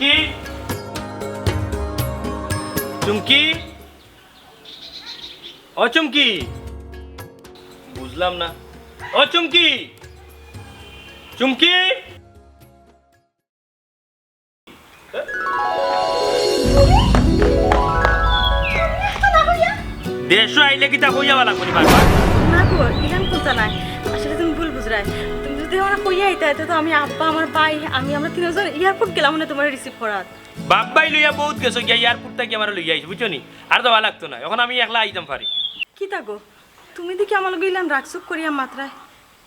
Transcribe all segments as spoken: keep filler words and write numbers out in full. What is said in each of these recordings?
কি? চুমকি? ও চুমকি? বুঝলাম না। ও চুমকি? চুমকি? দেশো আইলে কিতা কইয়া বালা করি বারবার? না গো, ইলান কুন্তা নায়। আসলে তুমি ভুল বুঝরায়। তুমি যদি আমারে কইয়া আইতায়, তে তো আমি, আব্বা, আমার ভাই, আমি, আমরা তিনজন এয়ারপোর্ট গেলাম না তোমারে রিসিভ করাত। বাপ ভাই লইয়া বউত গেছো গিয়া, এয়ারপোর্ট থাকি আমারে লইয়া আইছো, বুঝছো নি? আর যাওয়া লাগতো না, অখন আমি একলা আইতাম পারি। কিতা গো, তুমি দেখি আমার লগে ইলান রাগসুগ করিয়া মাতরায়,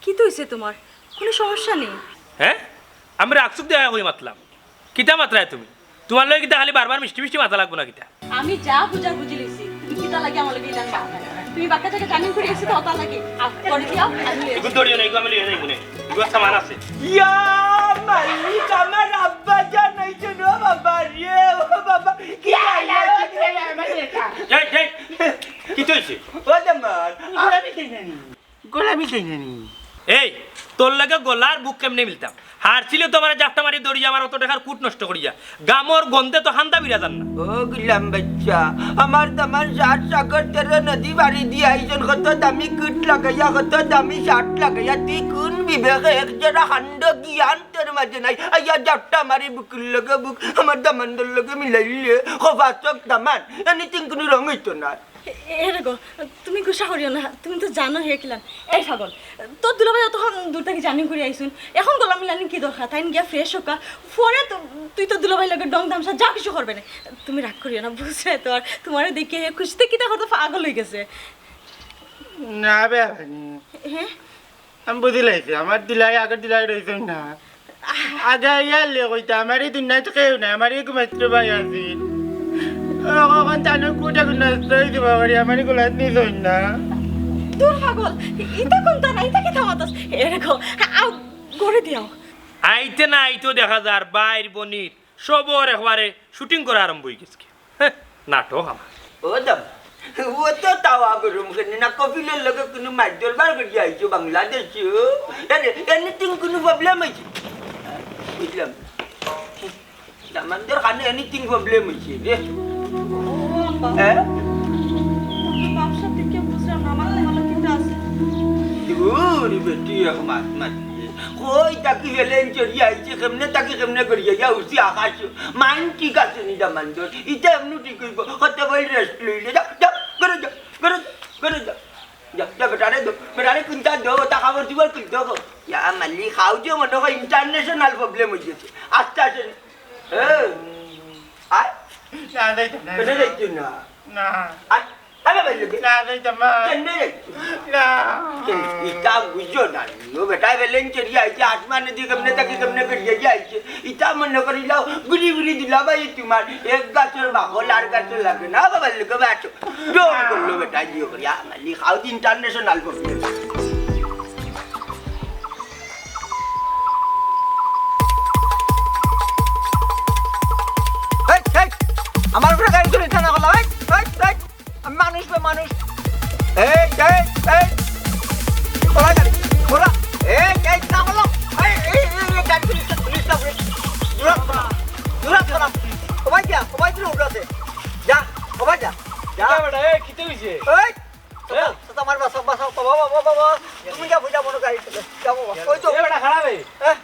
কিতা অইছে তোমার? কুনু সমস্যা নি? হে? আমি রাগসুগ দেখাইয়া কই মাতলাম? কিতা মাতরায় তুমি? তুমার লগে কিতা খালি বারবার মিষ্টি মিষ্টি মাতা লাগবো না কিতা? আমি যা বুঝার বুঝি লইছি, তুমি কিতা লাগি আমার লগে ইলান মাতরায়? তুমি বাক্কা জাগা জার্নি করি আইছো তো, অতার লাগি। আ, করে দিও, আমি লই আইছি। ইগু ধরিও না, ইগু আমি লইয়া যাইমু নে। ইগু সামান আছে। ইয়া মালিক, আমার আব্বা জান আইছে রে বাবা রে, ও বাবা, কি এই, এই, কিতা অইছে? ও জামাল, গোলামি চাই না নি? এই, তোর লগে গলা আর বুক কেমনে মিলতাম? হারছিলে তো আমারে জাপটা মারি ধরিয়া আমার অত টেকার কুট নষ্ট করিয়া। গামর গন্ধে তো হান্দা বিরা যার না। ও গুলাম বাইচ্চা, আমার দামান সাত সাগর তেরো নদী বাড়ি দিয়া আইছন, কত দামি কুট লাগাইয়া, কত দামি শার্ট লাগাইয়া, তুই কুন বিবেকে এক জোড়া হান্ডা জ্ঞান তোর মাঝে নাই? আইয়া জাপটা মারি বুকুর লগে বুক, আমার দামানর লগে মিলাইলে, খোফা চোখ দামান, এনিথিং কুনু রং অইতো না। এ-, এরে গো, তুমি গুসা করিও না, তুমি তো জানো হে কিলান। এই পাগল, তোর দুলাভাই অতক্ষণ দূর থাকি জার্নি করি আইছইন, অখন গলা মিলানি কি দরকার? তাইন গিয়া ফ্রেশ অউক্কা, পরে তো তুই তোর দুলাভাইর লগে ঢং তামশা যা কিছু করবে নে। তুমি রাগ করিও না, বুঝরায় তো, আর তুমারে দেখিয়া হে খুশিতে কিতা করতো পাগল অইগেছে। না বে, হে? আমি বুঝিলাইছি, আমার দুলাভাই আগর দুলাভাই রইছইন না। আগে আইয়া লে কইতা, আমার ই দুনিয়াত কেউ নাই, আমার একমাত্র ভাই আছিল। অখন তানর কুট কুন নষ্ট অই দিবা পারি, আমার ই গোলাত নিছইন না। দূর পাগল, ইতা কুন্তা না, ইতা কিতা মাতস? এরে গো, আও, ঘরে দি আও। আইতে না আইতেউ দেখা যার ভাইর বইনর সবর একবারে শুটিং করা আরম্ভ অই গেছে। হে, নাটক আমার। ও দাম, ও তো তাওয়া গরম কেনে না, কপিলর লগে কুনু মাইর দরবার করিয়া আইছো বাংলাদেশো? আরে, এনিথিং কুনু প্রবলেম অইছে? বুঝলাম। দামান্দর কানে এনিথিং প্রবলেম অইছে রে? ও আব্বা। হ্যাঁ? আমি ব্যবসা থেকে বুঝলাম না, আমার মনে কিতা আছে? দূর বেটি, এক মাত মাত। কই থাকি হেলেন চড়িয়া আইছে, কেমনে থাকি কেমনে করিয়া ইয়া উঠছি আকাশ। মাইন ঠিক আছে নি দামান্দর? ইতা এমনু ঠিক অইবো। কত বই রেস্ট লইলে। যাও, যাও, ঘরে যাও, ঘরে যাও, ঘরে যাও। যাও, যাও, বেটারে দো, বেটারে কুন্তা দো, তা কাপড় চুপড় খুলতো গো। ইয়া মালি, খাও যে মনে হয় ইন্টারন্যাশনাল প্রবলেম অই গেছে। আস্তে আস্তে। হ্যাঁ। আয়। না, যাইতাম না। কেনে যাইতো না? না। আয়। আরে ভাই, লোকে। না, যাইতাম না। কেনে যাইতো না? না। এই, ইটা বুঝো না। ও বেটা, ভ্যালেন্টারি আইছে, আসমানে দিয়ে কেমনে থাকি কেমনে করিয়া আইছে। ইটা মনে করিলাও, গুড়ি গুড়ি দিলা ভাই তোমার। এক গাছর বাকল আর গাছর লাগে না, বাবা, লোকে বাঁচো। জোর করলো বেটা, জিও করি। আ, মালি, খাও দি ইন্টারন্যাশনাল করলো। এই, এই, আমার উপরে গাড়ি চড়ে ইচ্ছা না করলো, এই, এই, এই, আমি মানুষ বে মানুষ। এই, এই, এই, খোলা গাড়ি, খোলা। এই, এই, না করলো। এই, এই, এই, এই, গাড়ি চড়ে ইচ্ছা, পুলিশ না, পুলিশ। দূরে খোলা, দূরে খোলা। ও ভাই যা, ও ভাই দূরে উঠে আছে। যা, ও ভাই যা, যা। কিতা বেটা, এই, কিতা অইছে? এই, এ? তো আমার বাসা, বাসা, বাবা, বাবা, বাবা, তুমি যা, বুঝা মনে গাড়ি চলে, যা বাবা, ওই তো। এ বেটা, খারাপ রে। হ্যাঁ?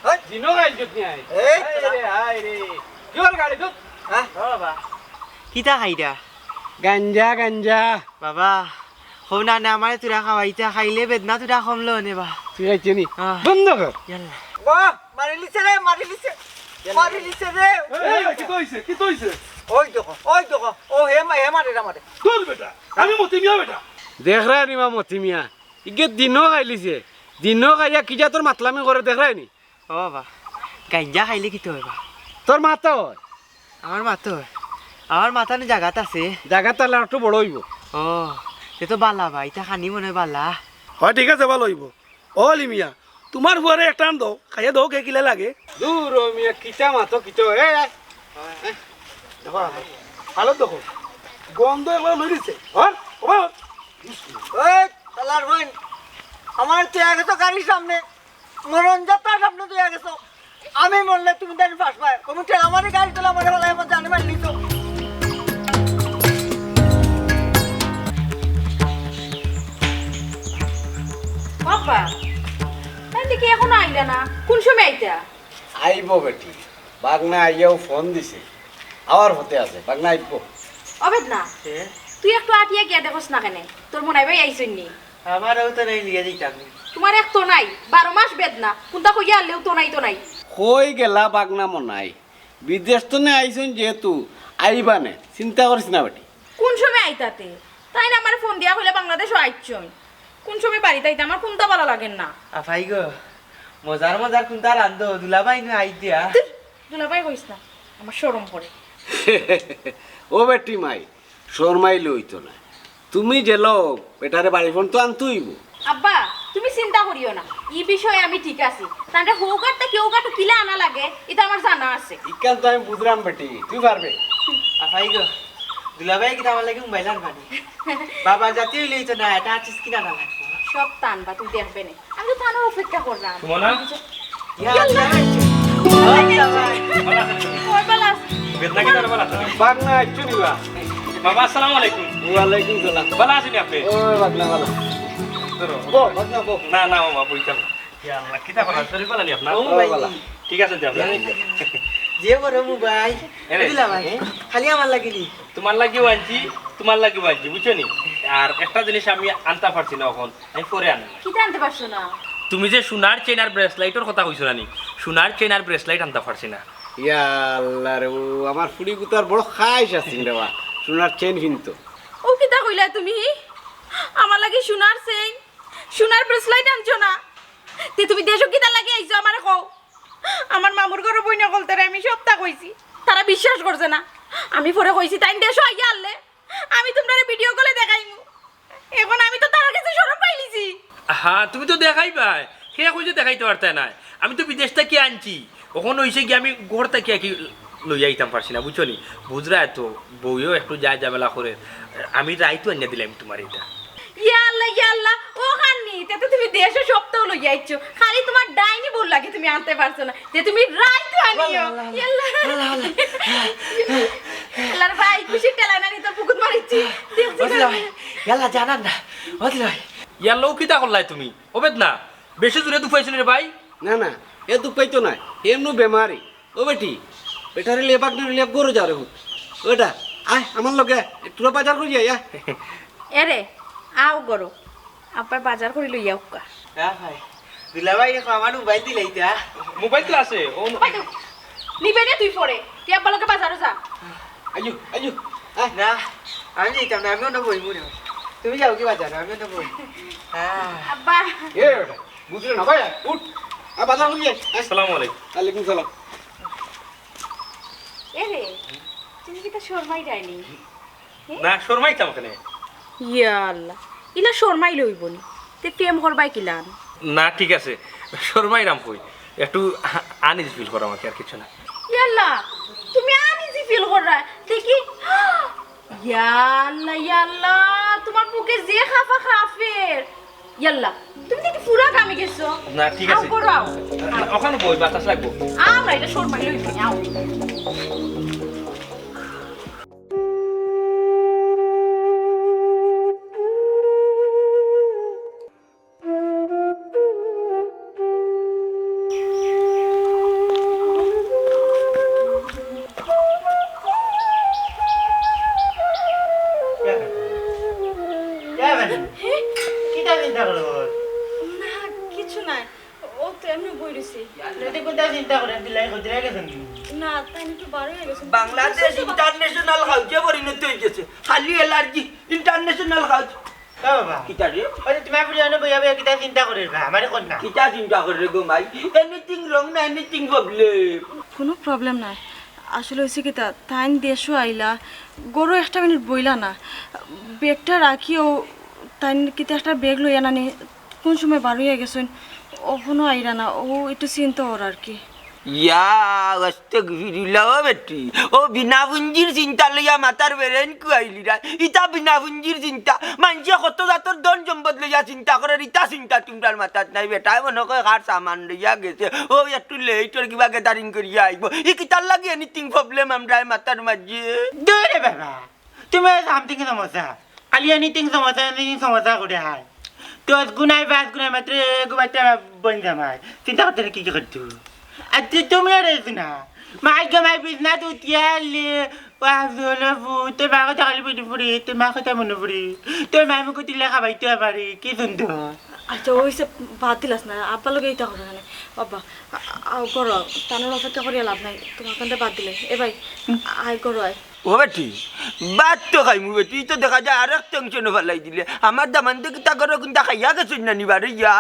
এই। দিনও গাড়ি চুট নিয়ে আয়। এই, হায় রে, হায় রে। কি ওর গাড়ি চুট? হ্যাঁ? ও বাবা। কিতা খাইরা? গাঞ্জা, গাঞ্জা। বাবা, হো না, না, আমারে তুরা খাওয়াইতা, খাইলে বেদনা তুরা কমলো নে বা। তুই খাইছে নি? হ্যাঁ। বন্ধ কর। ইয়াল্লা। বাহ! মারিলিছে রে, মারিলিছে। মারিলিছে রে। এই, এই, কিতা অইছে? কিতা অইছে? ওই দেখো, ওই দেখো। ও হে মা-, হে মারে রে মারে। দূর বেটা, আমি মতি মিয়া বেটা। দেখরায় নি মা মতি মিয়া? ইগে দিনও খাইলিছে। দিনও খাইয়া কি জাতর মাতলামি করে দেখরায় নি? ও বাবা, গাঞ্জা খাইলে কিতা অয় বা? তোর মাথা অয়। আমার মাথা অয়? আমার মাথা নি জাগাত আছে। জাগাত তাইলে আরেকটু বড় অইবো। ও, তে তো বালা বা, ইতা খানি মনে অয় বালা। অয়, ঠিক আছে, বালা অইবো। ও লিমিয়া, তুমার ফুয়ারে একটা আন দেও, খাইয়া দেও কে কিলা লাগে। দূর ও মিয়া, কিতা মাতো কিতা, এ, এ, এ, দেখো, হালত দেখো, গন্ধ একবার লই দিছে, হ্যাঁ? ও ভাই, ওই, তালার ভাই, আমার তো আগে তো গাড়ির সামনে, মরণ যাত্রার সামনে তো আগে তো। আমি মরলে তুমি তাইন ফাঁসবায়। কমিটি আমারে গাড়ি তোলা, আমারে ফালাই, আমার জানে মারলি তো। বাবা, তাই দেখি এখনো আইলা না, কোন সময় আইতা? আইবো বেটি, বাগনা আইয়াও ফোন দিছে, আওয়ার পথে আছে, বাগনা আইবো। অবেদ না, এ? তুই একটু আটিয়া গিয়া দেখোস না কেনে? তোর মনাই ভাই আইছইন নি? আমারও তো নাই, লিয়া দিতাম। তোমার এক তো নাই, বারো মাস বেদনা, কোনটা কইয়া আনলেও তো নাই, তো নাই। কই গেলা বাগনা মনাই? বিদেশ তো নে আইছইন যেহেতু, আইবা নে, চিন্তা করিস না বেটি। কোন সময় আইতাতে? তাইন আমারে ফোন দিয়া কইলা বাংলাদেশও আইছইন। কোন সময় বাড়িত আইতা? আমার কোনটা ভালা লাগের না। আফাই গো, মজার মজার কোনটা রান্ধো, দুলাভাই নু আই দিয়া। ধুর, দুলাভাই কইস না, আমার শরম করে। ও বেটি মাই, শরমাইলে অইতো না। তুমি যে লোক, বেটারে বাড়ি ফোন তো আনতে অইবো। আব্বা, তুমি চিন্তা করিও না, ই বিষয়ে আমি ঠিক আছি। তানরে হৌগাটটা কি হৌগাটু কিলা আনা লাগে, ইটা আমার জানা আছে। ইখান তো আমি বুঝরাম বেটি, তুই পারবে। আফাই গো, দুলাভাই কিতা আমার লাগি মোবাইল আনবা নি? বাবা জাতি অইলে অইতো না, এটা আছিস কিনা না লাগবো। সব টানবা, তুই দেখবে নে। আমি তো থানার অপেক্ষা করলাম। সুমনা? ইয়া আল্লাহ। আল্লাহ ভাই। ভালা আছো নি? কই ভালা আছো? বেদনা কি তার ভালা আছো নি? বাগনা আইছো নি বা? বাবা, আসসালামু আলাইকুম। ওয়ালাইকুম সালাম। ভালা আছো নি আপনি? ও বাগনা ভালা। ধরো। বো, বাগনা বো। না, না, মামা, বইতাম না। ইয়া আল্লাহ, কিতা ভালা? শরীর ভালা নি আপনার? ও ভাই। ভালা। ঠিক আছে, জি, আপনার। যে বড় মোবাইল। এরে। বুঝলা ভাই? খালি আমার লাগি নি? তোমার লাগিও আনছি, তোমার লাগিও আনছি, বুঝছো নি? আর একটা জিনিস আমি আনতে পারছি না এখন। আমি পরে আনবো। কিতা আনতে পারছো না? তুমি যে সোনার চেইন আর ব্রেসলাইটর কথা কইছো না নি, সোনার চেইন আর ব্রেসলাইট আনতে পারছি না। ইয়া আল্লাহ রে, ও আমার ফুড়ি গুতার বড় খাইশ আছিল রে বা, সোনার চেইন ফিনতো। ও কিতা কইলা তুমি? আমার লাগি সোনার চেইন, সোনার ব্রেসলাইট আনছো না? তে তুমি দেশো কিতা লাগি আইছো আমারে কও? আমার মামুর ঘরো বইন অকলতারে আমি সবটা কইছি, তারা বিশ্বাস করছে না। আমি পরে কইছি তাইন দেশো আইয়া আনলে আমি তুমরারে ভিডিও কলে দেখাইমু। এখন আমি তো তারার গেছে শরম পাইলিছি। হ্যাঁ, তুমি তো দেখাইবায়। কে কইছে দেখাইতে পারতায় নায়? আমি তো বিদেশ থাকি আনছি। অখন অইছে কি আমি ঘর থাকি আর কি লইয়া আইতাম পারছি না, বুঝছো নি? বুঝরায় তো, বউয়েও একটু যায় ঝামেলা করে। আমি রাইতো আনিয়া দিলাম তোমার এটা। ইয়া আল্লাহ, ইয়া আল্লাহ, ও খান্নি, তে তো তুমি দেশো সবটাও লইয়া আইছো। খালি তোমার ডাইনি বউর লাগি তুমি আনতে পারছো না। তে তুমি রাইতো আনিও। আল্লাহ, আল্লাহ, ইয়া আল্লাহ। আল্লাহ, আল্লাহ। আল্লাহর ভাই, খুশির ঠেলায় নানি তোর পুকুত মারিছি। দেখছি ওদিল না। ভাই, ইয়াল্লা জানার না। ওদিল ভাই। ইয়াল্লা, ও কিতা করলায় তুমি? ওবেদ না, বেশি জোরে দুফাইছো নি রে ভাই? না, না, এ দুফাইতো নায়, এ এমনু বেমারি। ও বেটি, বেটারে লিয়া বাগনারে লিয়া ঘরো যা রে হুত। ওটা, আয় আমার লগে, তোরা বাজার করি আয়, আয়। এরে, আও ঘরো। আব্বার বাজার করি লইয়া আউক্কা। হ্যাঁ ভাই, দুলাভাই দেখো আমার মোবাইল দিলাইতা। মোবাইল তো আছে, ও মোবাইল তো নিবে নে তুই পরে। তুই আব্বার লগে বাজারো যা। আইও, আইও, আয়। না, আমি যাইতাম না, আমি অনো বইমু নে। তুমি যাও কি বাজারো, আমি অনো বই। হ্যাঁ। আব্বা। এ বেটা, বুঝলে না ভাই, উঠ। আয়, বাজার করি আয়, আয়। আসসালামু আলাইকুম। ওয়ালাইকুম সালাম। এরে, তুমি কিতা শরমাইরায় নি? হে? না, শরমাইতাম কেনে? ইয়া আল্লাহ, ইলা শরমাইলে অইবো নি? তে প্রেম করবায় কিলান? না, ঠিক আছে, শরমাইরাম কই, একটু আনইজি ফিল করাম আর কি, আর কিচ্ছু না। ইয়াল্লা, তুমি আনইজি ফিল কররায়? দেখি, ইয়াল্লা, ইয়াল্লা, তোমার বুকে যে খাফা খাফের। ইয়াল্লা, তুমি দেখি পুরা ঘামি গেছো। না, ঠিক আও, আছে। ঘরো আও। না, ওখানে বই, বাতাস লাগবো। আও না, ইলা শরমাইলে অইবো নি, আও। কিতা চিন্তা করো? না, কিছু নাই। ও তো এমনে বই রইছে। যদি কোনটা চিন্তা করে, বিলাই হদিরাই গেছেন। না, তাই একটু বার অইয়া গেছে। বাংলাদেশ ইন্টারন্যাশনাল হাউজে পরিণত অই গেছে। খালি অ্যালার্জি, ইন্টারন্যাশনাল হাউজ। ও বাবা। কিতা রে? আরে, তুমি আপনি জানো বইয়া বইয়া কিতা চিন্তা করে রে? আমারে কোন না? কিতা চিন্তা করে রে গো মাই? Anything wrong না, anything problem? কোনো প্রবলেম নাই। আসলে অইছে কিতা, তাইন দেশো আইলা, ঘরো একটা মিনিট বইলা না। ব্যাগটা রাখিও, তাইন কিতা একটা ব্যাগ লইয়া নানি, কোন সময় বার অইয়া গেছইন, অখনো আইরা না, ও একটু চিন্তা অর আর কি। ইয়া, আস্তে গিরিলা ও বেটি। ও বিনা পুঞ্জির চিন্তা লইয়া মাথার বেরেন খুয়াইলিরা। ইতা বিনা পুঞ্জির চিন্তা। মানষে কত জাতর ধন সম্পদ লইয়া চিন্তা করের, ইতা চিন্তা তুমরার মাথাত নাই। বেটায় মনো কয় কার সামান লইয়া গেছে। ও একটু লেইটর কিবা gathering করিয়া আইবো। ই কিতার লাগি anything problem আমরার মাথার মাঝে। দূরে বাবা। তুমি something সমস্যা। খালি anything সমস্যা, anything সমস্যা করে হায়। দশ গুণায় পাঁচ গুণায় মাত্র এগো বাচ্চা আমার বোন জামাই। চিন্তা করতে না কি কি করতো। আর তু-, তুমি আর এসো না। মাই গো মাই বিছনা তো উঠিয়া আনলে। পাঁচ হলো ফুট, তোর মা কথা খালি মনে পড়ে, তোর মা কথা মনে পড়ে। তোর মা মুখে তুলে খাবাইতে পারি, কি সুন্দর। আচ্ছা, ওই সে বাদ দিলাস না, আব্বার লগে ইতা করে না। বাবা, আ-, আ-, করো, তানোর অপেক্ষা করিয়া লাভ নাই, তোমার কান্দে বাদ দিলে। এ ভাই, আয় করো, আয়। ও বেটি, ভাত তো খাইমু বেটি, ই তো দেখা যায় আরেক টেনশনো ফালাই দিলে। আমার দামান্দে কিতা করো, কিতা খাইয়া গেছইন না নি বারে ইয়া?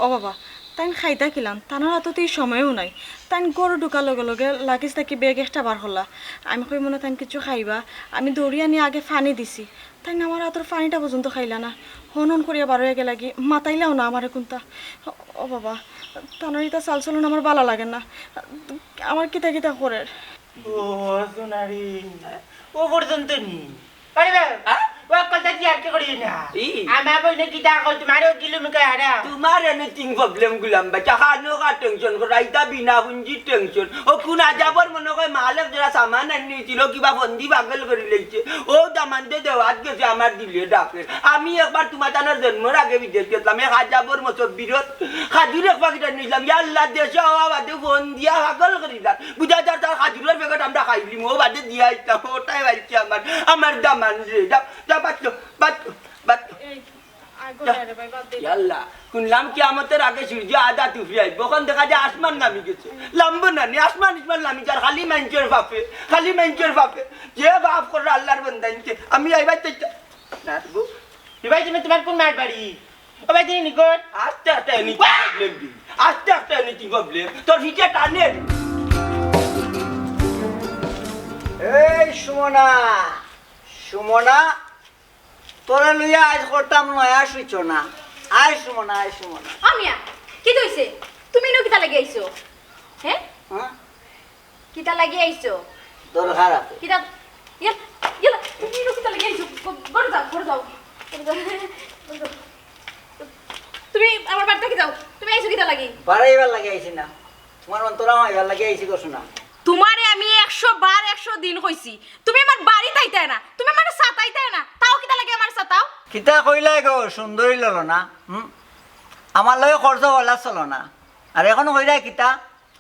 ও বাবা, তাইন খাইতা কিলান, তানোর হাতো তো ই সময়ও নাই। তাইন ঘরো ঢুকার লগে লগে লাগেজ থাকি ব্যাগ একটা বার করলা। আমি কই মনে তাইন কিছু খাইবা, আমি দৌড়িয়া নিয়া আগে পানি দিছি। তাইন আমার হাতর পানিটা পর্যন্ত খাইলা না, হন হন করিয়া বারোইয়া গেলাগি, মাতাইলাও না আমারে কুন্তা। ও বাবা, তানোর ইতা চালচলন আমার বালা লাগে না, আমার কিতা কিতা করের। ও সোনারি, ও পর্যন্ত নি। আরে বাবা, হ্যাঁ? ও কথা কি আর কি করি না? ই। আমার বইনে কিতা কই, তোমার ও কিলো মুখে হারা। তোমার anything problem গুলাম বাচ্চা, খানো কা টেনশন করো, ইতা বিনা পুঞ্জির টেনশন। ও কোন আজাবর মনো কয় মালেক যারা সামান আনিছিল, কিবা ফন্দি পাগল করি লইছে। ও দামান্দে দেওয়াত গেছে আমার দিলে ডাকের। আমি একবার তোমার তানোর জন্মর আগে বিদেশ গেছিলাম, এক আজাবর মতো বিরত খাজুর এক প্যাকেট আনিছিলাম। ইয়া আল্লাহ, দেশে হওয়া বাদে ফোন দিয়া পাগল করি দিলাম। বুঝা যার তার খাজুরের প্যাকেট আমরা খাইলিম, ও বাদে দিয়া আইতাম, ওটাই বাইছে আমার, আমার দামান রে। যা, যা, বাদ দে, বাদ দে, বাদ দে। এই, আয় গো রে ভাই, বাদ দে। ইয়াল্লা, শুনলাম কিয়ামতের আগে সূর্য আধা তুফি আইব, অখন দেখা যায় আসমান নামি গেছে। লামবো না নি, আসমান ইসমান নামি যার, খালি মাইনষের পাপে, খালি মাইনষের পাপে। যে পাপ করে আল্লাহর বান্দা ইনকে, আমি আইবার চাইতাম না গো। এ ভাই, তুমি তোমার কোন মার বাড়ি? ও ভাই, দিনি নিকট। আস্তে আস্তে anything problem দি। আস্তে আস্তে anything problem। তোর ফিকে টানে। এই সুমনা, সুমনা, তোরে লইয়া আজ করতাম নয়া সূচনা। আয় সুমনা, আয় সুমনা। ও মিয়া, কিতা অইছে? তুমি ইনো কিতা লাগি আইছো? হ্যাঁ? হ্যাঁ? কিতা লাগি আইছো? দরকার আছে। কিতা? ইয়াল-, ইয়াল, তুমি ইনো কিতা লাগি আইছো? ঘ-, ঘরো যাও, ঘরো যাও। ঘরো যাও। ঘরো যাও। তুমি আমার বাড়ি থাকি যাও। তুমি আইছো কিতা লাগি? বাড়াইবার লাগি আইছি না। তোমার অন্তরাম আইবার লাগি আইছি গো সোনা। তোমারে আমি একশো বার একশো দিন কইছি, তুমি আমার বাড়িত আইতায় না, তুমি আমারে সাতাইতায় না, তাও কিতা লাগি আমারে সাতাও? কিতা কইলায় গো, সুন্দরী ললো না? হুম? আমার লগে খরচ হলা চলো না। আর এখন কইলায় কিতা?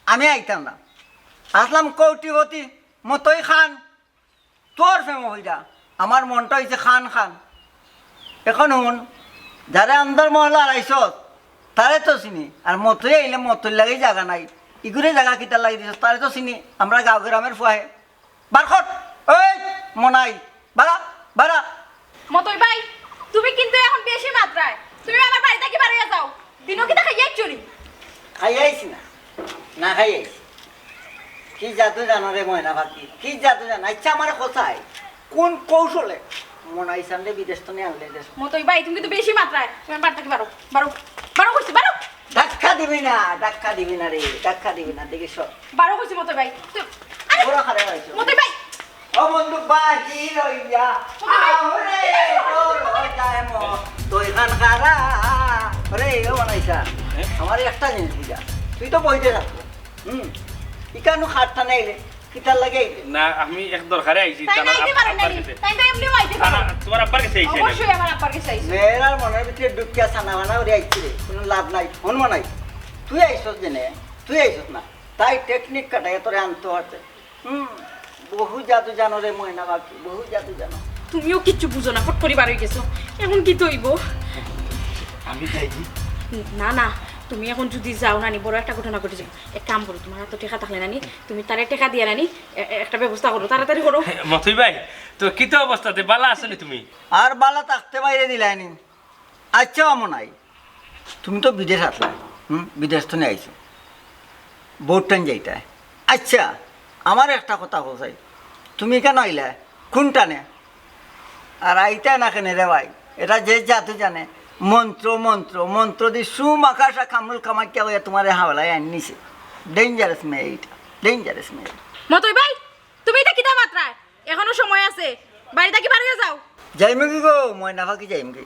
আমি আইতাম না। আসলাম কোটিপতি, মতই খান। তোর প্রেমো অইরা আমার মনটা অইছে খান খান। এখন হুন, যারে আন্দর মহল্লা হারাইছস, তারে তো চিনি। আর মতই আইলে মতইর লাগি জাগা নাই। ইগুরে জাগা কিতার লাগি দিছস, তারে তো চিনি। আমরা গাঁও গ্রামের ফুয়ায়। বার কর, এই মনাই, বাড়া, বাড়া। মতই ভাই, তুমি কিন্তু এখন বেশি মাতরায়। তুমি আমার বাড়ি থাকি বারইয়া যাও। দিনো কিতা খাইয়া আইছো নি? খাইয়া আইছি না, না খাইয়া আইছি। কি জাদু জানো রে ময়না পাখি, কি জাদু জানো? আচ্ছা, আমারে কোথায়, কোন কৌশলে মনাই সামনে বিদেশ তো নিয়ে আনলে দেশ? মতই ভাই, তুমি কিন্তু বেশি মাতরায়। তুমি আমার বাড়ি থাকি বারো, বারো, বারো কইছি, বারো। ধাক্কা দিবি না, ধাক্কা দিবি না রে, ধাক্কা দিবি না, দেখি সর। বারো কইছি মতই ভাই। তুই, আরে, ওরা খারাপ হয়েছে। মতই ভাই। ও বন্ধু, বাহির হইয়া মতই ভাই। আহরে, তোর হইতায় মন, তুই খান খারা। রে, ও বানাইছা, আমার একটা জিনিস বুঝা, তুই তো বইতে থাকবো। হুম, ইকানো খাটটা নাইলে, কিতার লাগে আইলে? না, আমি এক দরকারে আইছি, তাই তার না আইতে আপ-, পারেন আব্বার না নি? কাছে। তাই তো এমনিও আইতে না, না, পারেন। তোমার আব্বার কাছে আইছি আমি। অবশ্যই আমার আব্বার কাছে আইছি। মেয়েরার মনের ভিতরে ঢুকিয়া সানা বানা করে আইছি রে, কোনো লাভ নাই, হনমা নাই। তুই আইছস জেনে, তুই আইছস না, তাই টেকনিক কাটাইয়া তোরে আনতে পারছে। হুম, বহু জাদু জানো রে ময়না পাখি, বহু জাদু জানো। তুমিও কিচ্ছু বুঝো না, ফট করি বার হয়ে গেছো। এখন কিতা অইবো? আমি যাই কি? না, না, তুমি এখন যদি যাও না নি, বড় একটা ঘটনা ঘটে যাবে। এক কাম করো, তোমার হাতে টেকা থাকলে না নি, তুমি তারে টেকা দিয়া না নি, এ-, এ-, একটা ব্যবস্থা করো, তাড়াতাড়ি করো। মতই ভাই, তো কিতা অবস্থাতে বালা আছো নি তুমি? আর বালা থাকতে বাইরে দিলাই নি। আচ্ছা, অমন নাই, তুমি তো বিদেশ আছলা, হুম, বিদেশ তো নিয়ে আইছো, বহুত টাইম যাইতায়। আচ্ছা, আমার একটা কথা কও চাই, তুমি কেন আইলা? কোন টানে? আর আইতায় না কেনে রে ভাই? এটা যে জাদু জানে, মন্ত্র, মন্ত্র, মন্ত্র দি সুমাকাশা কামরুল কামাখ্যা হইয়া তোমারে হাওলায় আনিছে। ডেঞ্জারাস মেয়ে এইটা, ডেঞ্জারাস মেয়ে। মতই ভাই, তুমি ইতা কিতা মাতরায়? এখনো সময় আছে, বাড়ি থাকি বার অইয়া যাও। যাইমুগি গো ময়না পাখি, যাইমুগি।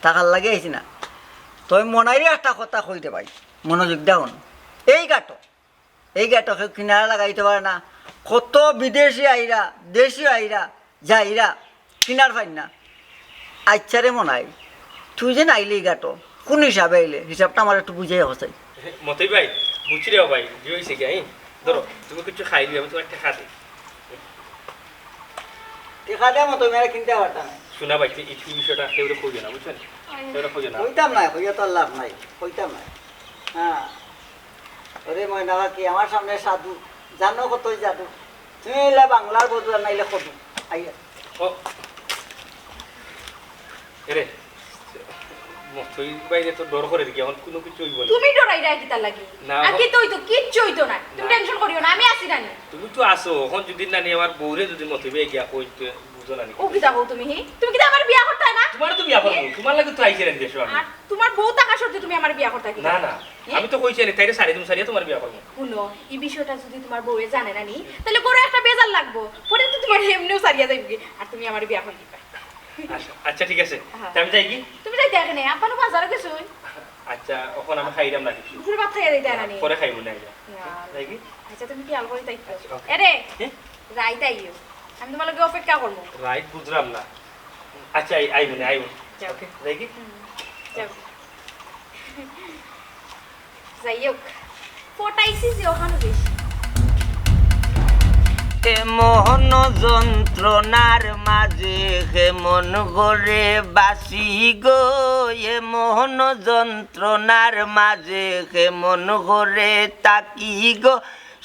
থাকার লাগি আইছি না। তবে মনাইরে একটা কথা কই দে ভাই, মনোযোগ দেও না। এই গাটো, এই গাটো কেউ কিনারা লাগাইতে পারে না। কত বিদেশি আইরা, দেশি আইরা, যাইরা, কিনার পাইন না। আচ্ছা রে মনাই, তুই যে নাইলে এই গাটো, কোন হিসাবে আইলে? হিসাবটা আমার একটু বুঝাই হসাই। মতই ভাই, বুঝছি রে ভাই, কি হইছে কি, এই? ধরো, তুমি কিছু খাইলি, আমি তোমার টেকা দিই। টেকা দেয় মতো মেয়েরা কিনতে পারতাম না। শোনা ভাই, এই, এই বিষয়টা কেউরে কইও না, বুঝছো নি? কেউরে কইও না। কইতাম না, কইয়া তো আর লাভ নাই, কইতাম না। হ্যাঁ। ওরে ময়না পাখি, আমার সামনে সাধু, জানো কতই জাদু। তুমি এলা বাংলার বধু আর নাইলে কদু। আইয়া। ও। এরে, মতই ভাইরে তো ডর করে দেখি, এখন কোনো কিছু হইব না। তুমি ডরাইরায় কিতার লাগি? না, আর আমার কিতা অইতো? কিচ্ছু অইতো না। তুমি না। টেনশন করিও না, আমি আছি না নি। তুমি তো আছো, এখন যদি না নি আমার বউরে যদি মতই ভাই গিয়া কই, তো বুঝো না নি। ও কিতা কও তুমি, হি? তুমি কিতা আমার বিয়া করতায় না? তোমার তো বিয়া করবো, হি? তোমার লাগি তো আইছি না দেশো আমি। আর তোমার বউ থাকা সত্ত্বে তুমি আমার বিয়া করতায় কিতা? না, না, হি? আমি তো কইছি না, তাইরে সারি তুমি সারিয়া তোমার বিয়া করবো। হুনো, এই বিষয়টা যদি তোমার বউয়ে জানে না নি, তাইলে বড় একটা বেজার লাগবো। পরে তো তোমার এমনেও সারিয়া যাইবো কি, আর তুমি আমার বিয়া করি দিবা। আচ্ছা, আচ্ছা, ঠিক আছে। হ্যাঁ। তে আমি যাই কি? তুমি যাইতে এখানে, আব্বা নু বাজারো গেছইন। আচ্ছা, এখন আমি খাইলাম না কিছু। দুপুরে ভাত খাইয়া যাইতে না নি? পরে খাইবো না, আইয়া। না। যাই কি? আচ্ছা, তুমি খেয়াল করি তাই তো। আচ্ছা, ওকে। এরে, হুম? রাইত আইও। আমি তোমার লগে অপেক্ষা করবো। রাইত বুঝলাম না। আচ্ছা, আই-, আইবো না, আইবো। যাও। ওকে, যাই কি? হুম, যাও। যাই হোক, পটাইছি যে ওখানে বেশি। এমন যন্ত্রণার মাঝে কেমন করে বাঁচি গো, এমন যন্ত্রণার মাঝে কেমন করে থাকি গো।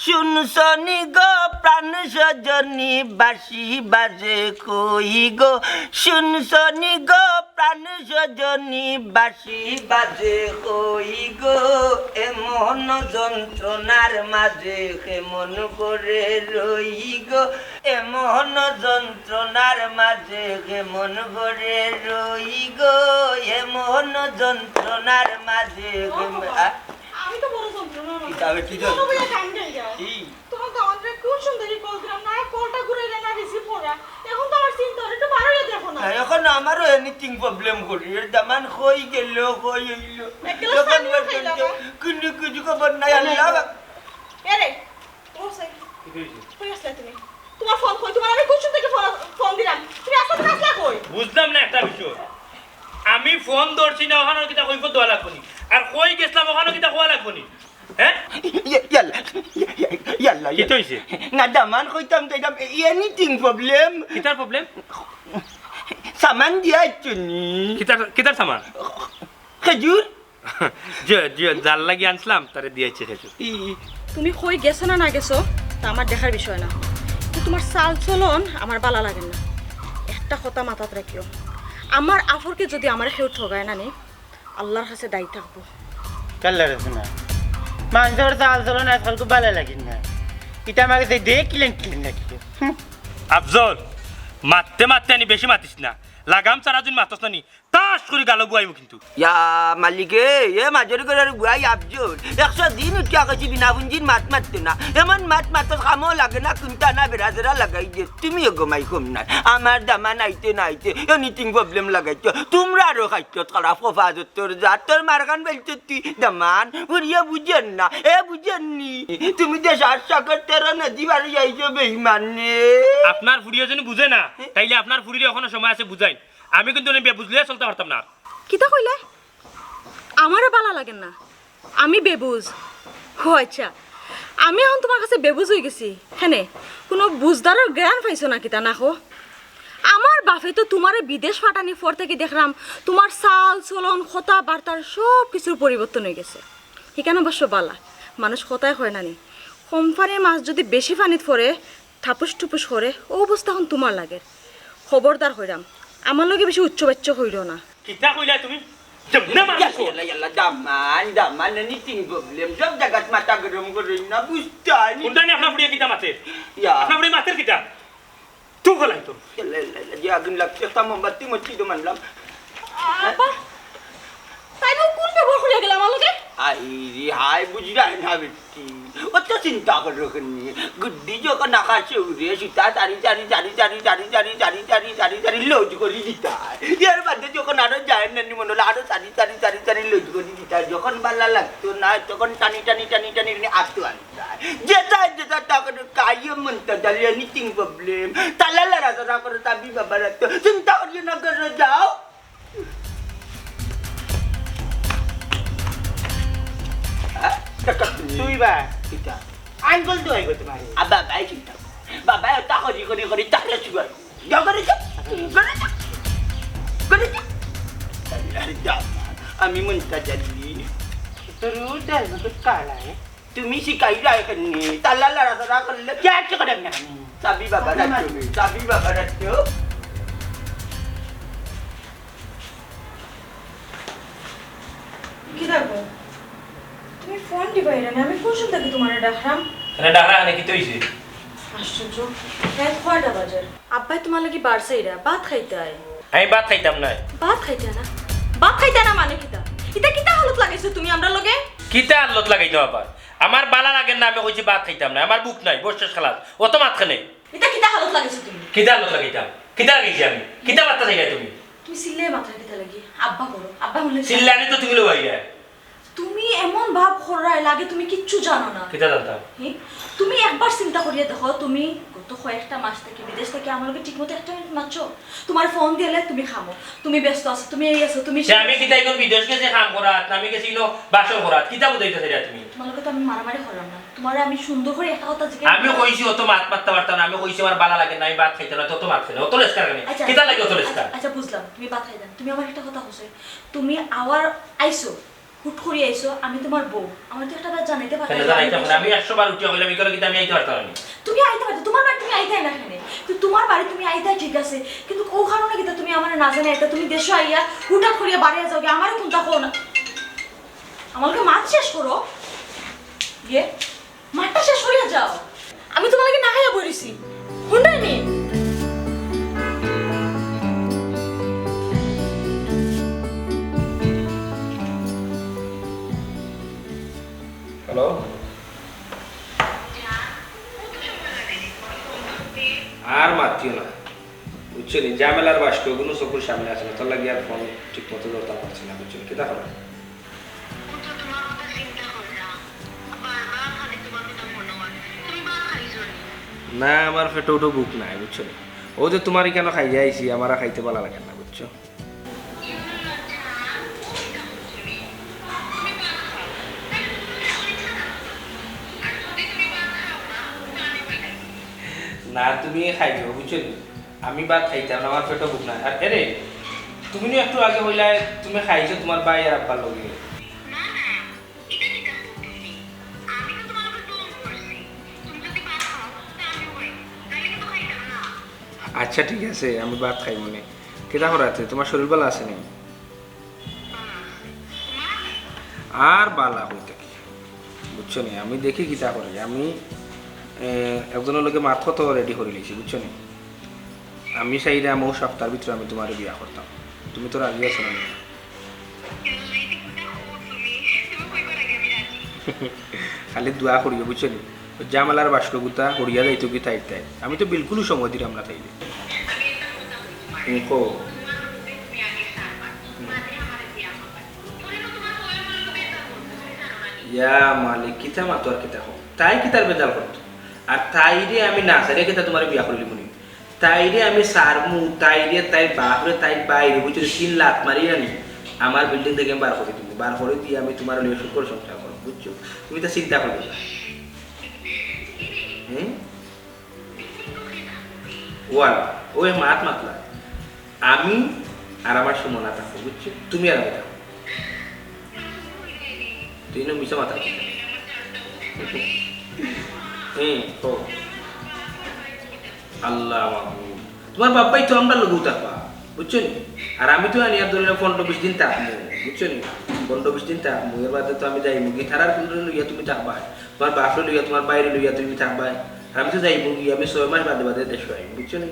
শুনছনি গো প্রাণ স্বজনী বাঁশি বাজে কই গো, শুনছনি গো প্রাণ স্বজনী বাঁশি বাজে কই গো, এমন যন্ত্রণার মাঝে কেমন করে রই গো, এমন যন্ত্রণার মাঝে কেমন করে রই গো, এমন যন্ত্রণার মাঝে ও কেমন, বাবা, আ? আমি তো বড় যন্ত্রণার মাঝে। কিতা হবে, কি যন্ত্রণা? বইয়া কান গাইরা। কি? তোমার দামানরে কোন সুন্দরী কল দিলাম না, কলটা ঘুরাইরা না রিসিভ করা। এখন তো আমার চিন্তা হলো, একটু বারোইয়া দেখো না। না, এখন আমারও এনিথিং প্রবলেম করি। এর দামান কই গেল, কই অইল? এক গ্লাস পানিও খাইলা না। কিন্তু কিছু খবর নাই, আল্লাহ। এরে, ও সাই, কি হইছে? কই আসলে তুমি? তোমার ফোন কই? তোমার আমি কোন সময় থেকে ফোন, ফোন দিলাম? তুমি আসলে আসলা কই? বুঝলাম না একটা বিষয়। আমি ফোন ধরছি না, ওখানে কিতা কই ফোন দেওয়া লাগবো নি? আর কই গেছিলাম, ওখানে কিতা কওয়া লাগবো নি? হ্যাঁ? ইয়া-, ইয়াল্লা, ইয়া-, ইয়া-, ইয়াল্লা, কিতা ইয়াল্লা। হইছে? না, দামান কইতাম তো, এটা এনিথিং প্রবলেম। কিতার প্রবলেম? সামান দিয়া আইছো নি? কিতার, কিতার সামান? খেজুর। জি, জি, যার লাগি আনছিলাম, তারে দিয়াইছি খেজুর। ই, তুমি কই গেছো না না গেছো, তা আমার দেখার বিষয় না। কিন্তু তোমার চাল চলন আমার বালা লাগে না। একটা কথা মাথাত রাখিও, আমার আফরকে যদি আমার কেউ ঠগায় না নি, আল্লাহর কাছে দায়ী থাকবো। কাল্লা রে শোনা, মানুষের চাল চলন আজকাল খুব ভালো লাগে না। এটা আমার কাছে দেখিলেন কিলেন নাকি? হুম। আফজল, মাততে মাততে আনি বেশি মাতিস না। লাগাম ছাড়া যদি মাতস না নি, তাস করি গালো বুয়াইমু কিন্তু। ইয়া মালিকে, এ মাজর ঘরর বুয়াই আফজল। একশো দিন উঠিয়া কইছি বিনা পুঞ্জির মাত মাততো না। এমন মাত মাতর কামও লাগে না, কুন্তা না বেড়াজেরা লাগাই দে। তুমিও ঘুমাই কম নাই। আমার দামান আইতে না আইতে, এনিথিং প্রবলেম লাগাইতো। তোমরা আরো খাইতো খারাপ কফা যত্তর জাতর মারখান বেলতে তুই দামান। উড়িয়ে বুঝেন না, এ বুঝেন নি। তুমি যে সাত সাগর তেরো নদী বাড়ি যাইছো বেইমানে। আপনার ফুড়িয়ে যদি বুঝে না, তাইলে আপনার ফুড়িরে এখনো সময় আছে বুঝাইন। আমি কিন্তু নে বেবুঝ লইয়া চলতে পারতাম না। কিতা কইলে? আমারে বালা লাগে না, আমি বেবুঝ। ও আচ্ছা, আমি এখন তোমার কাছে বেবুঝ হয়ে গেছি। হেনে, কোনো বুঝদারর জ্ঞান পাইছো না কিতা না কো? আমার বাপে তো তোমারে বিদেশ পাঠানি পর থেকে দেখলাম তোমার চাল চলন কথাবার্তার সব কিছুর পরিবর্তন হয়ে গেছে। এখানে অবশ্য বালা, মানুষ কথায় কয় না নি, কোম্পানির মাছ যদি বেশি পানিত পড়ে, থাপুস টুপুস করে, ও অবস্থা এখন তোমার লাগে। খবরদার কইরাম, আমার লগে বেশি উচ্চ বাচ্য কইরো না। কিতা কইলা তুমি? যেমনে মারবো। ইয়াল্লা, ইয়াল্লা, ইয়াল্লা, দামান, দামান, এনিথিং প্রবলেম। সব জায়গাত মাথা গরম করইন না, বুঝতায় নি। কোনটা নিয়ে আপনার ফুড়িয়ে কিতা মাতের? ইয়া। আপনার ফুড়িয়ে মাতের কিতা? তুই ফেলাই তো। ইয়াল্লা, ইয়াল্লা, ইয়াল্লা, যে আগুন লাগছে, একটা মোমবাতি মরছি তো মানলাম। আব্বা, তাই বউ কোন ব্যবহার করিয়া গেল আমার লগে? আয়, রে হায়, বুঝলায় না বেটি। অত চিন্তা করো কেনে? গুড্ডি যখন আকাশে উড়ে, সুতা চারি চারি চারি চারি চারি চারি চারি চারি চারি চারি লজ করি দিতায়। এর বাদে যখন আরো যায় না, মনে হলো আরো চারি চারি চারি চারি লজ করি দিতায়। যখন বালা লাগতো না, তখন টানি টানি টানি টানি টানি আতো আনতায়। যেটা যেটা তখন কাইয়ে মনটা জানি anything problem। তালা লড়া চড়া করো, তাবি বাবা রাখতো। চিন্তা করিও না, করো যাও। হ্যাঁ? তুই বা? কিতা? আঙ্গুল তো হইব তোমার। আ, বাবাই কিতা? বাবাই ওটা করি, করি, করি, তাকে শুয়াই। যাও করে যাও। করে যাও। করে যাও। আল্লাহ, যাও। আমি মনটা জানি। তোর উদার মতো কালা, হ্যাঁ? তুমি শিখাইলা এখানে। তালা লড়াচড়া করলে কে আছে করে না? চাবি বাবা রাখো। চাবি বাবা রাখো। কি দেখো? তুমি ফোন দিবাই না, আমি কোন সময় থাকি তোমারে ডাকরাম? আরে ডাকরা, আরে কিতা অইছে? আশ্চর্য, রাত কয়টা বাজে? আব্বাই তোমার লাগি বাড়ছে এরা, ভাত খাইতায়। আমি ভাত খাইতাম না। ভাত খাইতায় না? ভাত খাইতায় না মানে কিতা? ইতা কিতা হালত লাগাইছো তুমি আমরার লগে? কিতা হালত লাগাইতাম আবার? আমার বালা লাগের না, আমি কইছি ভাত খাইতাম না, আমার ভুক নাই, বস শেষ খালাস। অত মাত কেনে? ইতা কিতা হালত লাগাইছো তুমি? কিতা হালত লাগাইতাম? কিতা লাগাইছি আমি? কিতা মাততা চাইরায় তুমি? তুমি চিল্লায় মাতরায় কিতা লাগি? আব্বা করো, আব্বা বলে চিল্লানি তো তুমি লইয়া। তুমি এমন ভাব কররায় লাগে তুমি কিচ্ছু জানো না। কিতা জানতাম? হি? তুমি একবার চিন্তা করিয়া দেখো, তুমি গত কয়েকটা মাস থাকি, বিদেশ থাকি আমার লগে ঠিকমতো একটা মিনিট মাতছো? তোমার ফোন দিলে তুমি খামো, তুমি ব্যস্ত আছো, তুমি এই আছো, তুমি সে আমি কিতা এখন বিদেশ গেছি কাম করাত, না আমি গেছি ইনো বাসর করাত, কিতা বুঝাইতায় চাইরায় তুমি? তোমার লগে তো আমি মারামারি করলাম না, তোমারে আমি সুন্দর করি একটা কথা জিজ্ঞেস আমি কইছি অত মাত মাততাম পারতাম না, আমি কইছি আমার বালা লাগে না, আমি ভাত খাইতাম না, তত মাত খাই না, অত লেস্কার কেনে? আচ্ছা, কিতা লাগে অত লেস্কার? আচ্ছা, আচ্ছা, বুঝলাম, তুমি ভাত খাইতাম, তুমি আমার একটা কথা কইছো, তুমি আওয়ার আইছো, হুট করি আইছো, আমি তোমার বউ, আমার তো একটা বার জানাইতে পারতায় কেনে যে আমি জানাইতাম না? আমি একশো বার উঠিয়া কইলাম, এই কারণে কিন্তু আমি আইতে পারতাম না। তুমি আইতে পারতায়, তোমার বাড়ি তুমি আইতায় না কেনে? তো তোমার বাড়ি তুমি আইতায় ঠিক আছে, কিন্তু ও কারণে কিন্তু তুমি আমারে না জানাই আইতা, তুমি দেশো আইয়া হুটহাট করিয়া বাড়িয়া যাওগি, আমারে কোনটা কও না। আমার লগে মাত শেষ করো, ইয়ে, মাতটা শেষ করিয়া যাও। আমি তোমার লাগি না খাইয়া বই রইছি। হুনরায়নি? হ্যালো? আর মাতিও না, বুঝছো নি? ঝামেলার বাস্ক অগুন চকুর সামনে আছে না, তার লাগি আর ফোন ঠিক মতো ধরতাম পারছি না, বুঝছো নি? কিতা করো? ও তো তোমার কথা চিন্তা করে না। বারবার খালি তোমার কথা মনে হয়। তুমি ভাত খাইছো নি? না, আমার পেটো উঠো ভুক নাই, বুঝছো নি? ও যে তোমার ইখানো খাইয়া আইছি, আমার আর খাইতে বালা লাগে না, বুঝছো? না, তুমি খাইও, বুঝছো নি? আমি ভাত খাইতাম না, আমার পেটো ভুক নাই। আর এরে, তুমি না একটু আগে কইলায় তুমি খাইছো তোমার ভাই আর আব্বার লগে। না, না, ইটা কিতা কও তুমি? আমি তো তোমার লগে ঢং করছি। তুমি যদি ভাত খাও, তে আমিও খাইমু। নাইলে কিন্তু খাইতাম না। আচ্ছা, ঠিক আছে, আমি ভাত খাইমু নে। কিতা করাতে, তোমার শরীর বালা আছে নি? বালা আছে। তোমার? আর বালা কই থাকি? বুঝছো নি, আমি দেখি কিতা করি। আমি, এ, একজনর লগে মাত-কথা রেডি করি লইছি, বুঝছো নি? আমি চাইরাম অউ সপ্তাহর ভিতরে আমি তোমারে বিয়া করতাম। তুমি তো রাজি আছো না? খালি দোয়া করিও, বুঝছো নি? অউ ঝামেলার বাস্কগুতা হরিয়া যাইতো গি তাইর তাই। আমি তো বিলকুলউ সময় দিরাম না তাইলে। হুম, কও। হুম। ইয়া মালিক, কিতা মাতো আর কিতা কও? তাই কিতার বেজাল করতো? আর তাইরে আমি না ছাড়িয়া কিতা তোমারে বিয়া করিলিমু নি? তাইরে আমি ছাড়মু, তাইরে, তাইর বাপরে, তাইর ভাইরে, বুঝছো, তিন লাত মারি আনি আমার building থাকি আমি বার করি দিমু। বার করি দিয়া আমি তোমারে লইয়া সুখর সংসার করমু, বুঝছো? তুমি তো চিন্তা করবে না। হুম? ওয়াল, ওই মাত মাতলা। আমি আর আমার সুমনা থাকবো, বুঝছো? তুমি আর আমি থাকবো। তুই না মিছা মাত। হুম, কও। আল্লাহ মাবুদ। তোমার বাপ্পাই তো আমরার লগেউ থাকবা, বুঝছো নি? আর আমি তো আনিয়া ধরলে পনেরো বিশ দিন থাকমু, বুঝছো নি? পনেরো বিশ দিন থাকমু, এর বাদে তো আমি যাইমু গি, তারার লইয়া তুমি থাকবায়, তোমার বাপরে লইয়া, তোমার ভাইরে লইয়া তুমি থাকবায়, আর আমি তো যাইমু গি, আমি ছয় মাস বাদে বাদে দেশো আইমু, বুঝছো নি?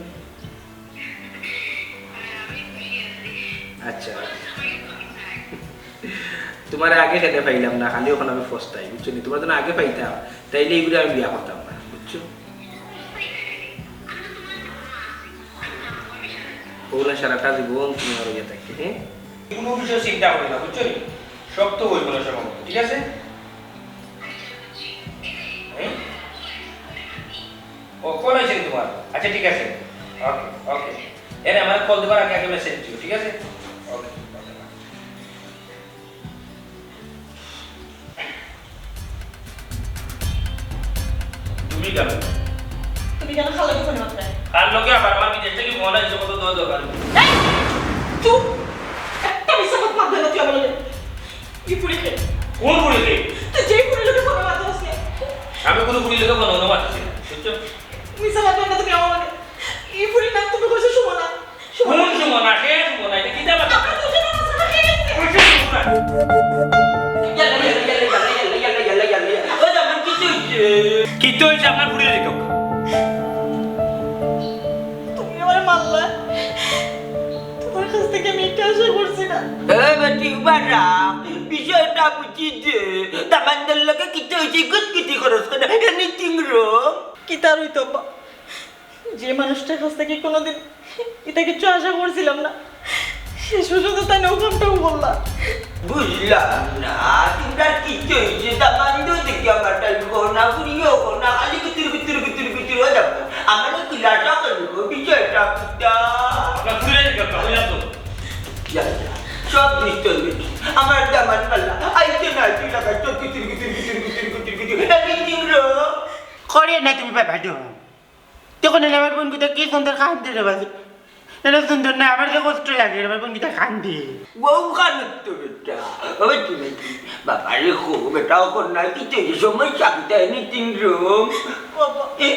আচ্ছা। তুমারে আগে কেনে পাইলাম না, খালি অখন আমি পস্তাই, বুঝছো নি? তুমারে যুদি আগে পাইতাম, তাইলে ইগুরে আমি বিয়া করতাম না, বুঝছো? অগুলা সারাটা জীবন তুমি আমার ইয়া থাকবে, হ্যাঁ? কুনু বিষয়ে চিন্তা করিও না, বুঝছো নি? সব তো অইবো না সব, ঠিক আছে? হ্যাঁ? ও, call আইছে নি তুমার? আচ্ছা, ঠিক আছে। ওকে, ওকে। এরে, আমারে call দিবার আগে আগে message দিও, ঠিক আছে? ওকে, ওকে। তুমি কেন? তুমি কেন খালাকে ফোনে মাতরায়? কার লগে আবার? আমার বিদেশ থাকি ফোন আইছে, কত দর দরকার। এই! চুপ! একটা মিছা কথা মাতবে না তুই আমার লগে। ই ফুড়ি কে? কোন ফুড়ি কে? তুই যেই ফুড়ির লগে ফোনে মাতছস না। আমি কুনু ফুড়ির লগে ফোনে মাতছি না, বুঝছো? মিছা মাতবে না তুমি আমার লগে। ই ফুড়ির নাম তুমি কইছো সুমনা। কোন সুমনা? কে সুমনা? ইটা কিতা মাতো? আমরা দুজনে মাঝখানে হয়ে গেছে। কইছো সুমনা? ইয়াল্লা, ইয়াল্লা, ইয়াল্লা। ও জামান, কিতা অইছে? কিতা অইছে আপনার ফুড়ির লগে? তুমি আমারে মারলা। তুমার কাছ থাকি আমি ইটা আশা করছি না। এ বেটি, উবারা, বিষয়টা বুঝি দে। দামান্দর লগে কিতা অইছে, গুটগুটি করস কেনে? Anything wrong? কিতা আর অইতো আব্বা? যে মানুষটার কাছ থাকি কুনুদিন ইতা কিচ্ছু আশা করছিলাম না, শেষ পর্যন্ত তাইন অউ কামটাউ করলা। বুঝলাম না, তুমরার কিতা অইছে? দামান্দ দেখি আমার টাইম কও না, ফুড়িও কও না, খালি কুতুর কুতুর কুতুর কুতুর অই যাও। আমারে খুলাসা করি কও, বিষয়টা কিতা? না, ফুড়িয়ে দেখি, কও না তো। যা, যা, সব দুষ্ট অইবে। আমার দামান পাল্লা, আইতে না আইতে লাগাই তো কুতুর কুতুর কুতুর কুতুর কুতুর কুতুর। Anything wrong? করিও না তুমি বাবা, দেখো। দেখো না, আমার বইন কিতা কি সুন্দর কান্দে রে বাজে। না, না, সুন্দর না, আমার যে কষ্ট লাগে, আমার বইন কিতা কান্দে। বউ কানুক তো বেটা। ওই তুমি কি? বাবা রে, খো, বেটা, অখন না, কিতা অইছে, সমস্যা কিতা? Anything wrong? বাবা, এ?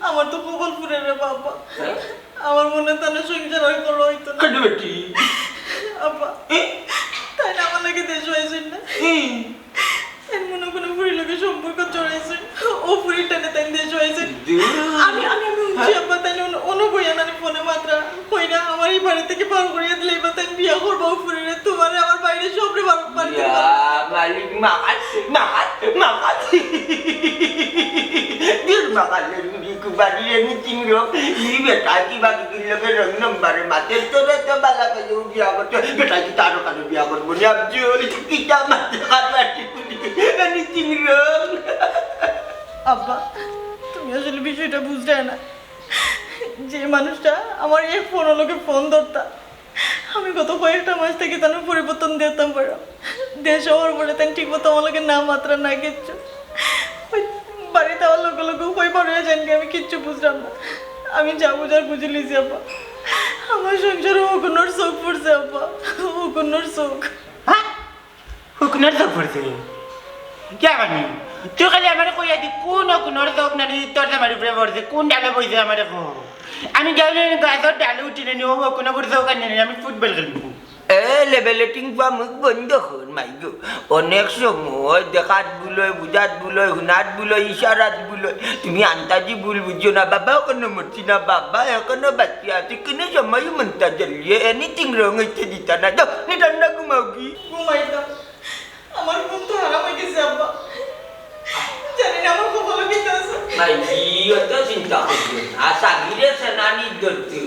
আমার তো কপাল পুড়ে রে বাবা। হ্যাঁ? আমার মনে তানে সংসার আর করা অইতো না। কেন বেটি? আব্বা, এ? তাইন আমার লাগি দেশো আইছইন না। এ? তাইন মনো কুনু ফুড়ির লগে সম্পর্ক জড়াইছইন। অউ ফুড়ির টানে তাইন দেশো আইছইন। দূর। আমি, আমি, আমি হুনছি, আব্বা, তাইন অনো, অনো বইয়া নানি ফোনে মাতরা। কইরা, আমারে ই বাড়ি থাকি বার করিয়া দিলে, এবার তাইন বিয়া করবা অউ ফুড়িরে। তুমারে আমার বাইরে সবরে বার, বাড়ি থাকি ইয়া, বার। মালিক, মাকাল, মাকাল, মাকাল। দূর মাকালের মুড়ি কুবারি, Anything wrong? ই বেটা কিবা কিবির লগে রং নম্বরে মাতের, তোরে তো বালা পাইয়া বিয়া করতে, বেটা কিতা আরো কানো বিয়া করবো নি? আব্জু, কিতা মাতে কাবাটি কুলি, Anything wrong? আব্বা, তুমি আসলে বিষয়টা বুঝরায় না। যে মানুষটা আমার এক ফোনর লগে ফোন ধরতা, আমি গত কয়েকটা মাস থাকি তানর পরিবর্তন দেখতাম পাররাম। দেশো আওয়ার পরে তাইন ঠিক মতো আমার লগে না মাতরা না কিচ্ছু। ওই বাড়িত আওয়ার লগে লগে কই বার অইয়া যাইন গি আমি কিচ্ছু বুঝরাম না। আমি যা বুঝার বুঝিলিছি আব্বা। আমার সংসারো অগুনর চউখ পড়ছে আব্বা, অগুনর চউখ। হ্যাঁ? অগুনর চউখ পড়ছে? কিয়া মানে? তুই খালি আমারে কইয়া দি, কুন অগুনর চউখ নানি তোর জামাইর উপরে পড়ছে? কুন ডালে বইছে আমারে ক। আমি যাইলে গাছর ডালে উঠিলে নি, অউ অগুনর চউখ আনিয়া নি, আমি ফুটবল খেলমু। এ, লেবেলেটিং পুয়া, মুখ বন্ধ কর, মাইগো। অনেক সময় দেখাত ভুল অয়, বুঝাত ভুল অয়, হুনাত ভুল অয়, ইশারাত ভুল অয়। তুমি আন্তাজি ভুল বুঝিও না, বাবা অখনো মরছি না, বাবা অখনো বাঁচিয়া আছে, কুনু সময় মনটা জ্বলিয়ে Anything wrong অইতে দিতা না। যাও, নি ঠান্ডা ঘুমাও গি। ঘুমাইতাম। আমার ঘুম তো হারাম অই গেছে, আব্বা। জানি না আমার কপালো কিতা আছে। মাইজি, অত চিন্তা করিও না। সাগিরে সেনানি ধরতে।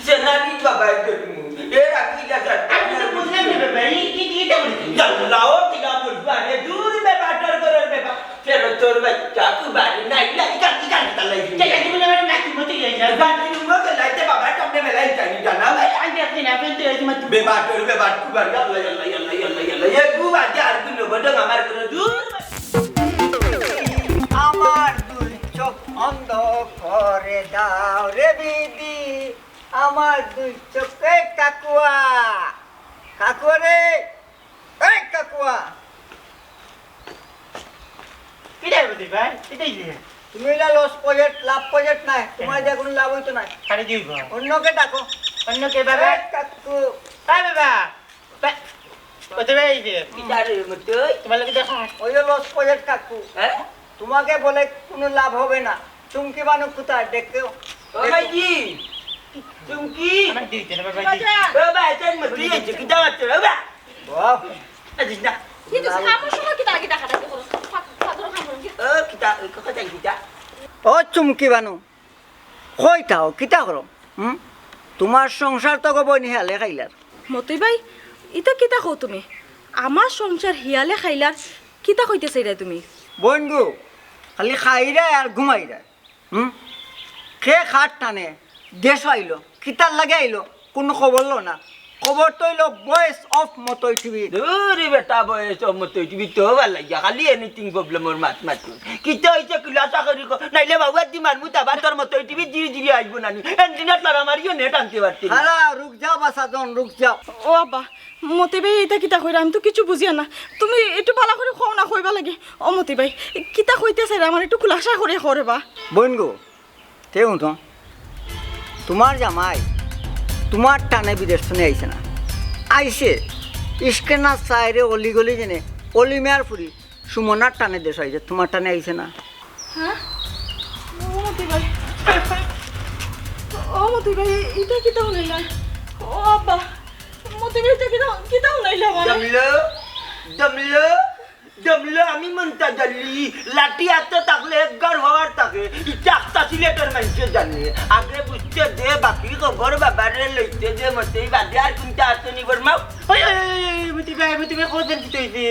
সেনানি বাবায় ধরমু। এর আগে ইলা যার আমি তো বুঝলাম না, বাবা। এই কি, কি, এটা বলি? ইয়াল্লাহ, ও কিলা বলবো? আরে দূর বে বাটার করার বে বা-, ফেরত তোর বাচ্চা, তুই বাড়ি নাই, ইলা, ইকান, ইকান, ইকান, ইকান। কে, কে, তুমি আমার নাতি মতো ইয়ে যা। বাড়ি রুমো তো লাইতে বাবা, সামনে মেলা ইকানি জানা ভাই। আমি দেখছি না, ফেলতে হয়েছে মা তুমি। বে বাটার, বে বাট, তুই বাড়ি, ইয়াল্লাহ, ইয়াল্লাহ, ইয়াল্লাহ, ইয়াল্লাহ, ইয়াল্লাহ। এ, তুই বাড়ি আর তুই লোক, বড় আমার করে দূর। আমার দুই চোখ অন্ধ করে দাও রে বিধি, আমার দুই চোখে কাকুয়া, কাকুয়া রে, এই কাকুয়া। কিরে বুঝি ভাই, কিরে যে? তুমি ইলা লস প্রজেক্ট, লাভ প্রজেক্ট নাই, তোমার দিয়া কুনু লাভ অইতো নায়। আরে কি অইবো? অন্যকে ডাকো। অন্যকে বাবা? এই কাকু। এই বাবা। বে-, ওই তো ভাই, এই যে, কিতা রে মতই? তোমার লগে দেখা। ওই যে লস প্রজেক্ট কাকু। হ্যাঁ? তোমাকে বলে কোনো লাভ হবে না। চুমকি বানু কোথায়? দেখো। ও ভাইজি, চুমকি। আমার দিতে না, ভাইজি। ও ভাই, তোর মতই এই যে, কিতা মারছো রে, ও ভাই? বাহ। আজিস না। কিন্তু আমার সময় কিতা লাগি ডাকাডাকি করো? ফা-, ফাদর খান বলুন কি? ও, কিতা, ওই কথা কিতা? ও চুমকি বানু, কই থাও, কিতা করো? হুম? তুমার সংসার তো গো বইন হিয়ালে খাইলার। মতই ভাই, ইতা কিতা কও তুমি? আমার সংসার হিয়ালে খাইলার, কিতা কইতে চাইরায় তুমি? বইন গো, খালি খাইরায় আর ঘুমাইরায়। হুম? কে কার টানে দেশ আইলো, কিতার লাগি আইলো, কুনু খবর লো না। খবর তো অইলো Voice of মতই টিভি। দূর বেটা, Voice of মতই টিভি তো ভালা লাগিয়া, খালি anything problem-র মাত মাত কর। কিতা অইছে খুলাসা করি ক, নাইলে বাবু আদি মারমু দাবা তোর মতই টিভি জিরি জিরি আইবো না নি। Antenna-ত লাড়া মারিও net আনতে পারতে না। হারা, রুক যাও বাসাজন, রুক যাও। ও আব্বা, মতই ভাই, ইতা কিতা কইরা? আমি তো কিচ্ছু বুঝিয়ার না। তুমি একটু ভালা করি কও না, কইবার লাগি। ও মতই ভাই, কিতা কইতে চাইরায়, আমারে একটু খুলাসা করি কও রে বা। বইন গো, তে হুনো, তুমার জামাই তুমার টানে বিদেশ থনে আইছে না, আইছে। ইশকে না চাইরে অলিগলি জেনে অলি মিয়ার ফুরি সুমনার টানে দেশ আইছে, তুমার টানে আইছে না। হ্যাঁ? ও মতই ভাই, ও মতই ভাই, ইতা কিতা হুনাইলা? ও আব্বা, মতই ভাই, ইতা কিতা, কিতা হুনাইলা আমারে? দমলো, দমলো, দমলো, আমি মন্তাজ আলী। লাঠি আতো থাকলে এক ঘর হওয়ার থাকে। ইটা আখতা সিলেটর মানষে জানে। আগে বুঝতে দে, বাকি খবর বাবারে লইতে দে, মতই বাদে আর কুনটা আতো নি বর্মাও। ওই, ওই, ওই, ওই, মতই ভাই, মতই ভাই, কও দেন কিতা অইছে?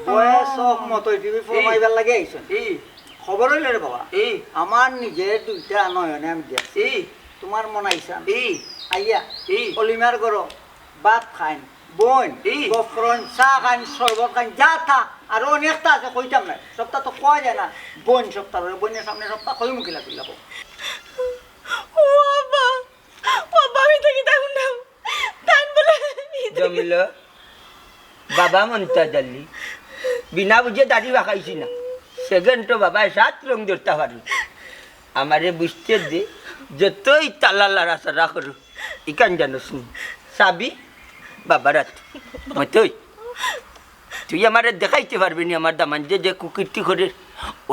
Voice of মতই টিভি ফরমাইবার লাগি আইছইন। ই। খবর অইলো রে বাবা। ই। আমার নিজের দুইটা নয়নে আমি দেখছি। ই। তুমার মনাইছান। ই। আইয়া। ই। অলি মিয়ার ঘরো ভাত খাইন। বইন। ই। গফরন, চা খাইন, শরবত খাইন, যা থা। আরো অনেকতা আছে, কইতাম না। সবতা তো কওয়া যায় না। বইন সবতা লইয়া, বইনর সামনে সবতা কইমু কিলা কিলা বউ। ও আব্বা। ও বাবা, ইতা কিতা হুনলাম? তাইন বলে ইতা কিতা? জমিল, বাবা মন্তাজ আলী, বিনা বুঝে দাড়ি বাকাইছি না। সেকেন্ড তো বাবায় সাত রং ধরতা পারে। আমারে বুঝতে দে, যতই তালা লাড়াচাড়া করো, ইখান জানোস নি। চাবি বাবার আতো। মতই। তুই আমারে দেখাইতে পারবে নি আমার দামান যে, যে কুকীর্তি করে,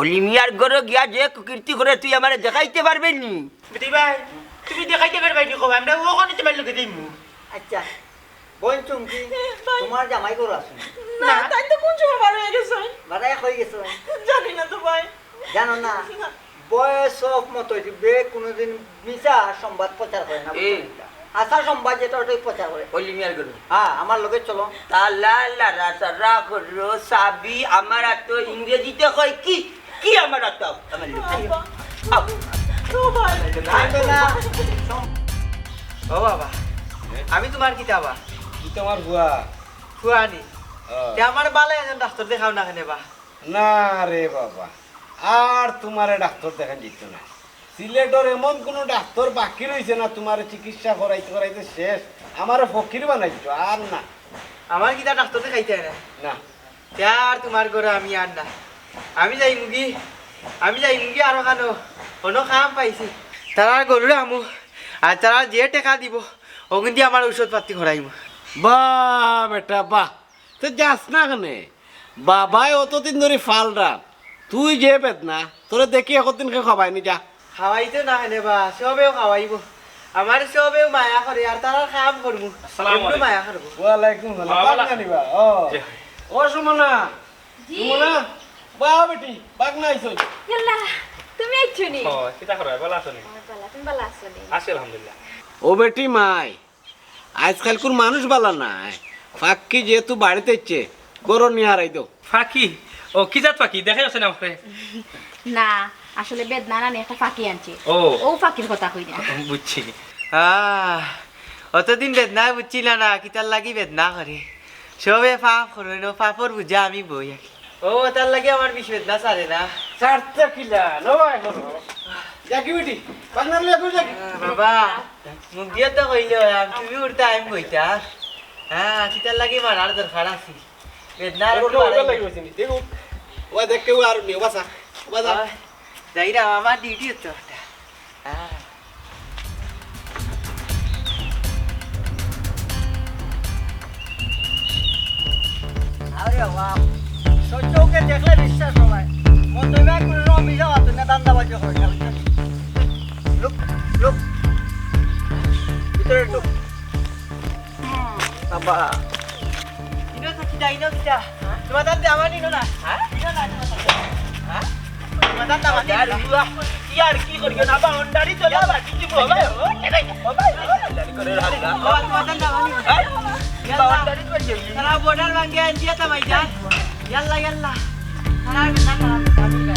অলি মিয়ার ঘরো গিয়া যে কুকীর্তি করে, তুই আমারে দেখাইতে পারবে নি? বিটি ভাই, তুমি দেখাইতে পারবে নি কও, আমরা ওখানে তোমার লগে দিমু। আচ্ছা, বইন চুমকি, ভাই। তুমার জামাই ঘরো আছে নি? না, না। তাইন তো কুন সময় বার অইয়া গেছইন? বার অইয়া গেছইন। জানি না তো ভাই। জানো না? না। Voice of মতই টিভি কুনুদিন মিছা সংবাদ প্রচার করে না, বুঝছো এই নি? হাছা সংবাদ যেটা, ওটাই প্রচার করে। অলি মিয়ার ঘরো। হ্যাঁ, আমার লগে চলো। তালা লাড়াচাড়া করো, চাবি আমার আতো, ইংরেজিতে কয় কি? কি আমার আতো? আমার লগে। আব্বা। আও। ও ভাই। আইতো না। ও বাবা, আমি তুমার কিতা বা? তুই তো আমার বুয়া। ফুয়া নি? হ্যাঁ। তে আমারে ভালা একজন ডাক্তর দেখাও না কেনে বা? না রে বাবা, আর তুমারে ডাক্তর দেখান যাইতো না। সিলেটর এমন কুনু ডাক্তর বাকি রইছে না, তুমারে চিকিৎসা করাইতে করাইতে শেষ। আমারে ফকির বানাইছো, আর না। আমার কিতা ডাক্তর দেখাইতে অয় না? না। তে আর তুমার ঘরো আমি আর না। আমি যাইমুগি, আমি যাইমুগি আরো কানো, অনো কাম পাইছি। তারার ঘরো আমু, আর তারা যে টেকা দিবো, অগুন দি আমার ঔষধ পাতি করাইমু। বাহ বেটা, বাহ। তে যাস না কেনে? বাবায় অতদিন ধরি ফালরা। তুই যে বেদনা, তোরে দেখি একদিন কে খাবায়নি যা। খাওয়াইতো না কেনে বা, সবেউ খাওয়াইবো। আমারে সবেউ মায়া করে, আর তারার কাম করমু। আসসালামু আলাইকুম। মায়া করবো। ওয়ালাইকুম সালাম। বাবা, বাবা। বাগনা নিবা? ও। জি। ও সুমনা। জি। সুমনা, বা বেটি, বাগনা আইছইন। ইয়াল্লা, তুমি আইছো নি? ও, কিতা করো? ভালা আছো নি? আমার ভালা, তুমি ভালা আছো নি? আছি আলহামদুলিল্লাহ। ও বেটি মাই, আইজকাইলকুর মানুষ ভালা নায়। ফাক্কি যেহেতু বাড়িত আইছে, ঘরো নিয়া হারাই দেও। ফাকি? ও, কি জাত ফাকি? দেখাই আছে না আমারে? না, আসলে বেদনা নানি একটা ফাকি আনছে। ও। ও ফাকির কথা কই না। বুঝছি। আহ, অতদিন বেদনা বুঝছি না, না, কিতার লাগি বেদনা করে। সবে পাপ করইন, ও পাপর বুঝা আমি বই আর কি। ও, তার লাগি আমার বিষ বেদনা ছাড়ে না। ছাড়তে কিলা, নো ভাই, করো। দেখি বেটি, পাগনা লিয়া তুই দেখি। আহ, বাবা, মুখ দিয়া তো কইলে অয়, আমি তুমি উঠতে আমি বইতা। হ্যাঁ, কিতার লাগি মারার দরকার আছে। বেদনা আর ওর কি ওর বাড়াই। লাগি হইছে নি, দেখো। ও দেখ কেউ আর নেই, বাসা, বাসা। আহ, যাইরাম, আমার ডিউটি অইতো একটা। হ্যাঁ। আরে বাবা, সহ্য ওকে দেখলে বিশ্বাস হয়। মন তো এবার কোনো রকম মিশা হতো না, ধান্দাবাজি করে না, বুঝছো? Look, look. ভিতরে ঢুক। বাবা। আইনো কিতা? তোমার তাতে আমার নিনো না। হ্যাঁ? নিনো না তোমার তাতে। হ্যাঁ? তোমার তাতে আমার নিনো না। ইয়ার কি করিও না, বাউন্ডারি চলে আবার কি দিব, ভাই? ও, ও, ভাই, ও। বাউন্ডারি করে রাখলা। ও, তোমার তাতে আমার নিনো না। হ্যাঁ? ইয়াল্লা। বাউন্ডারি করে দিবি। তারা বর্ডার ভাঙে আনছি, এটা ভাই, যা। ইয়াল্লা, ইয়াল্লা। তারা না, তারা, তারা, তারা।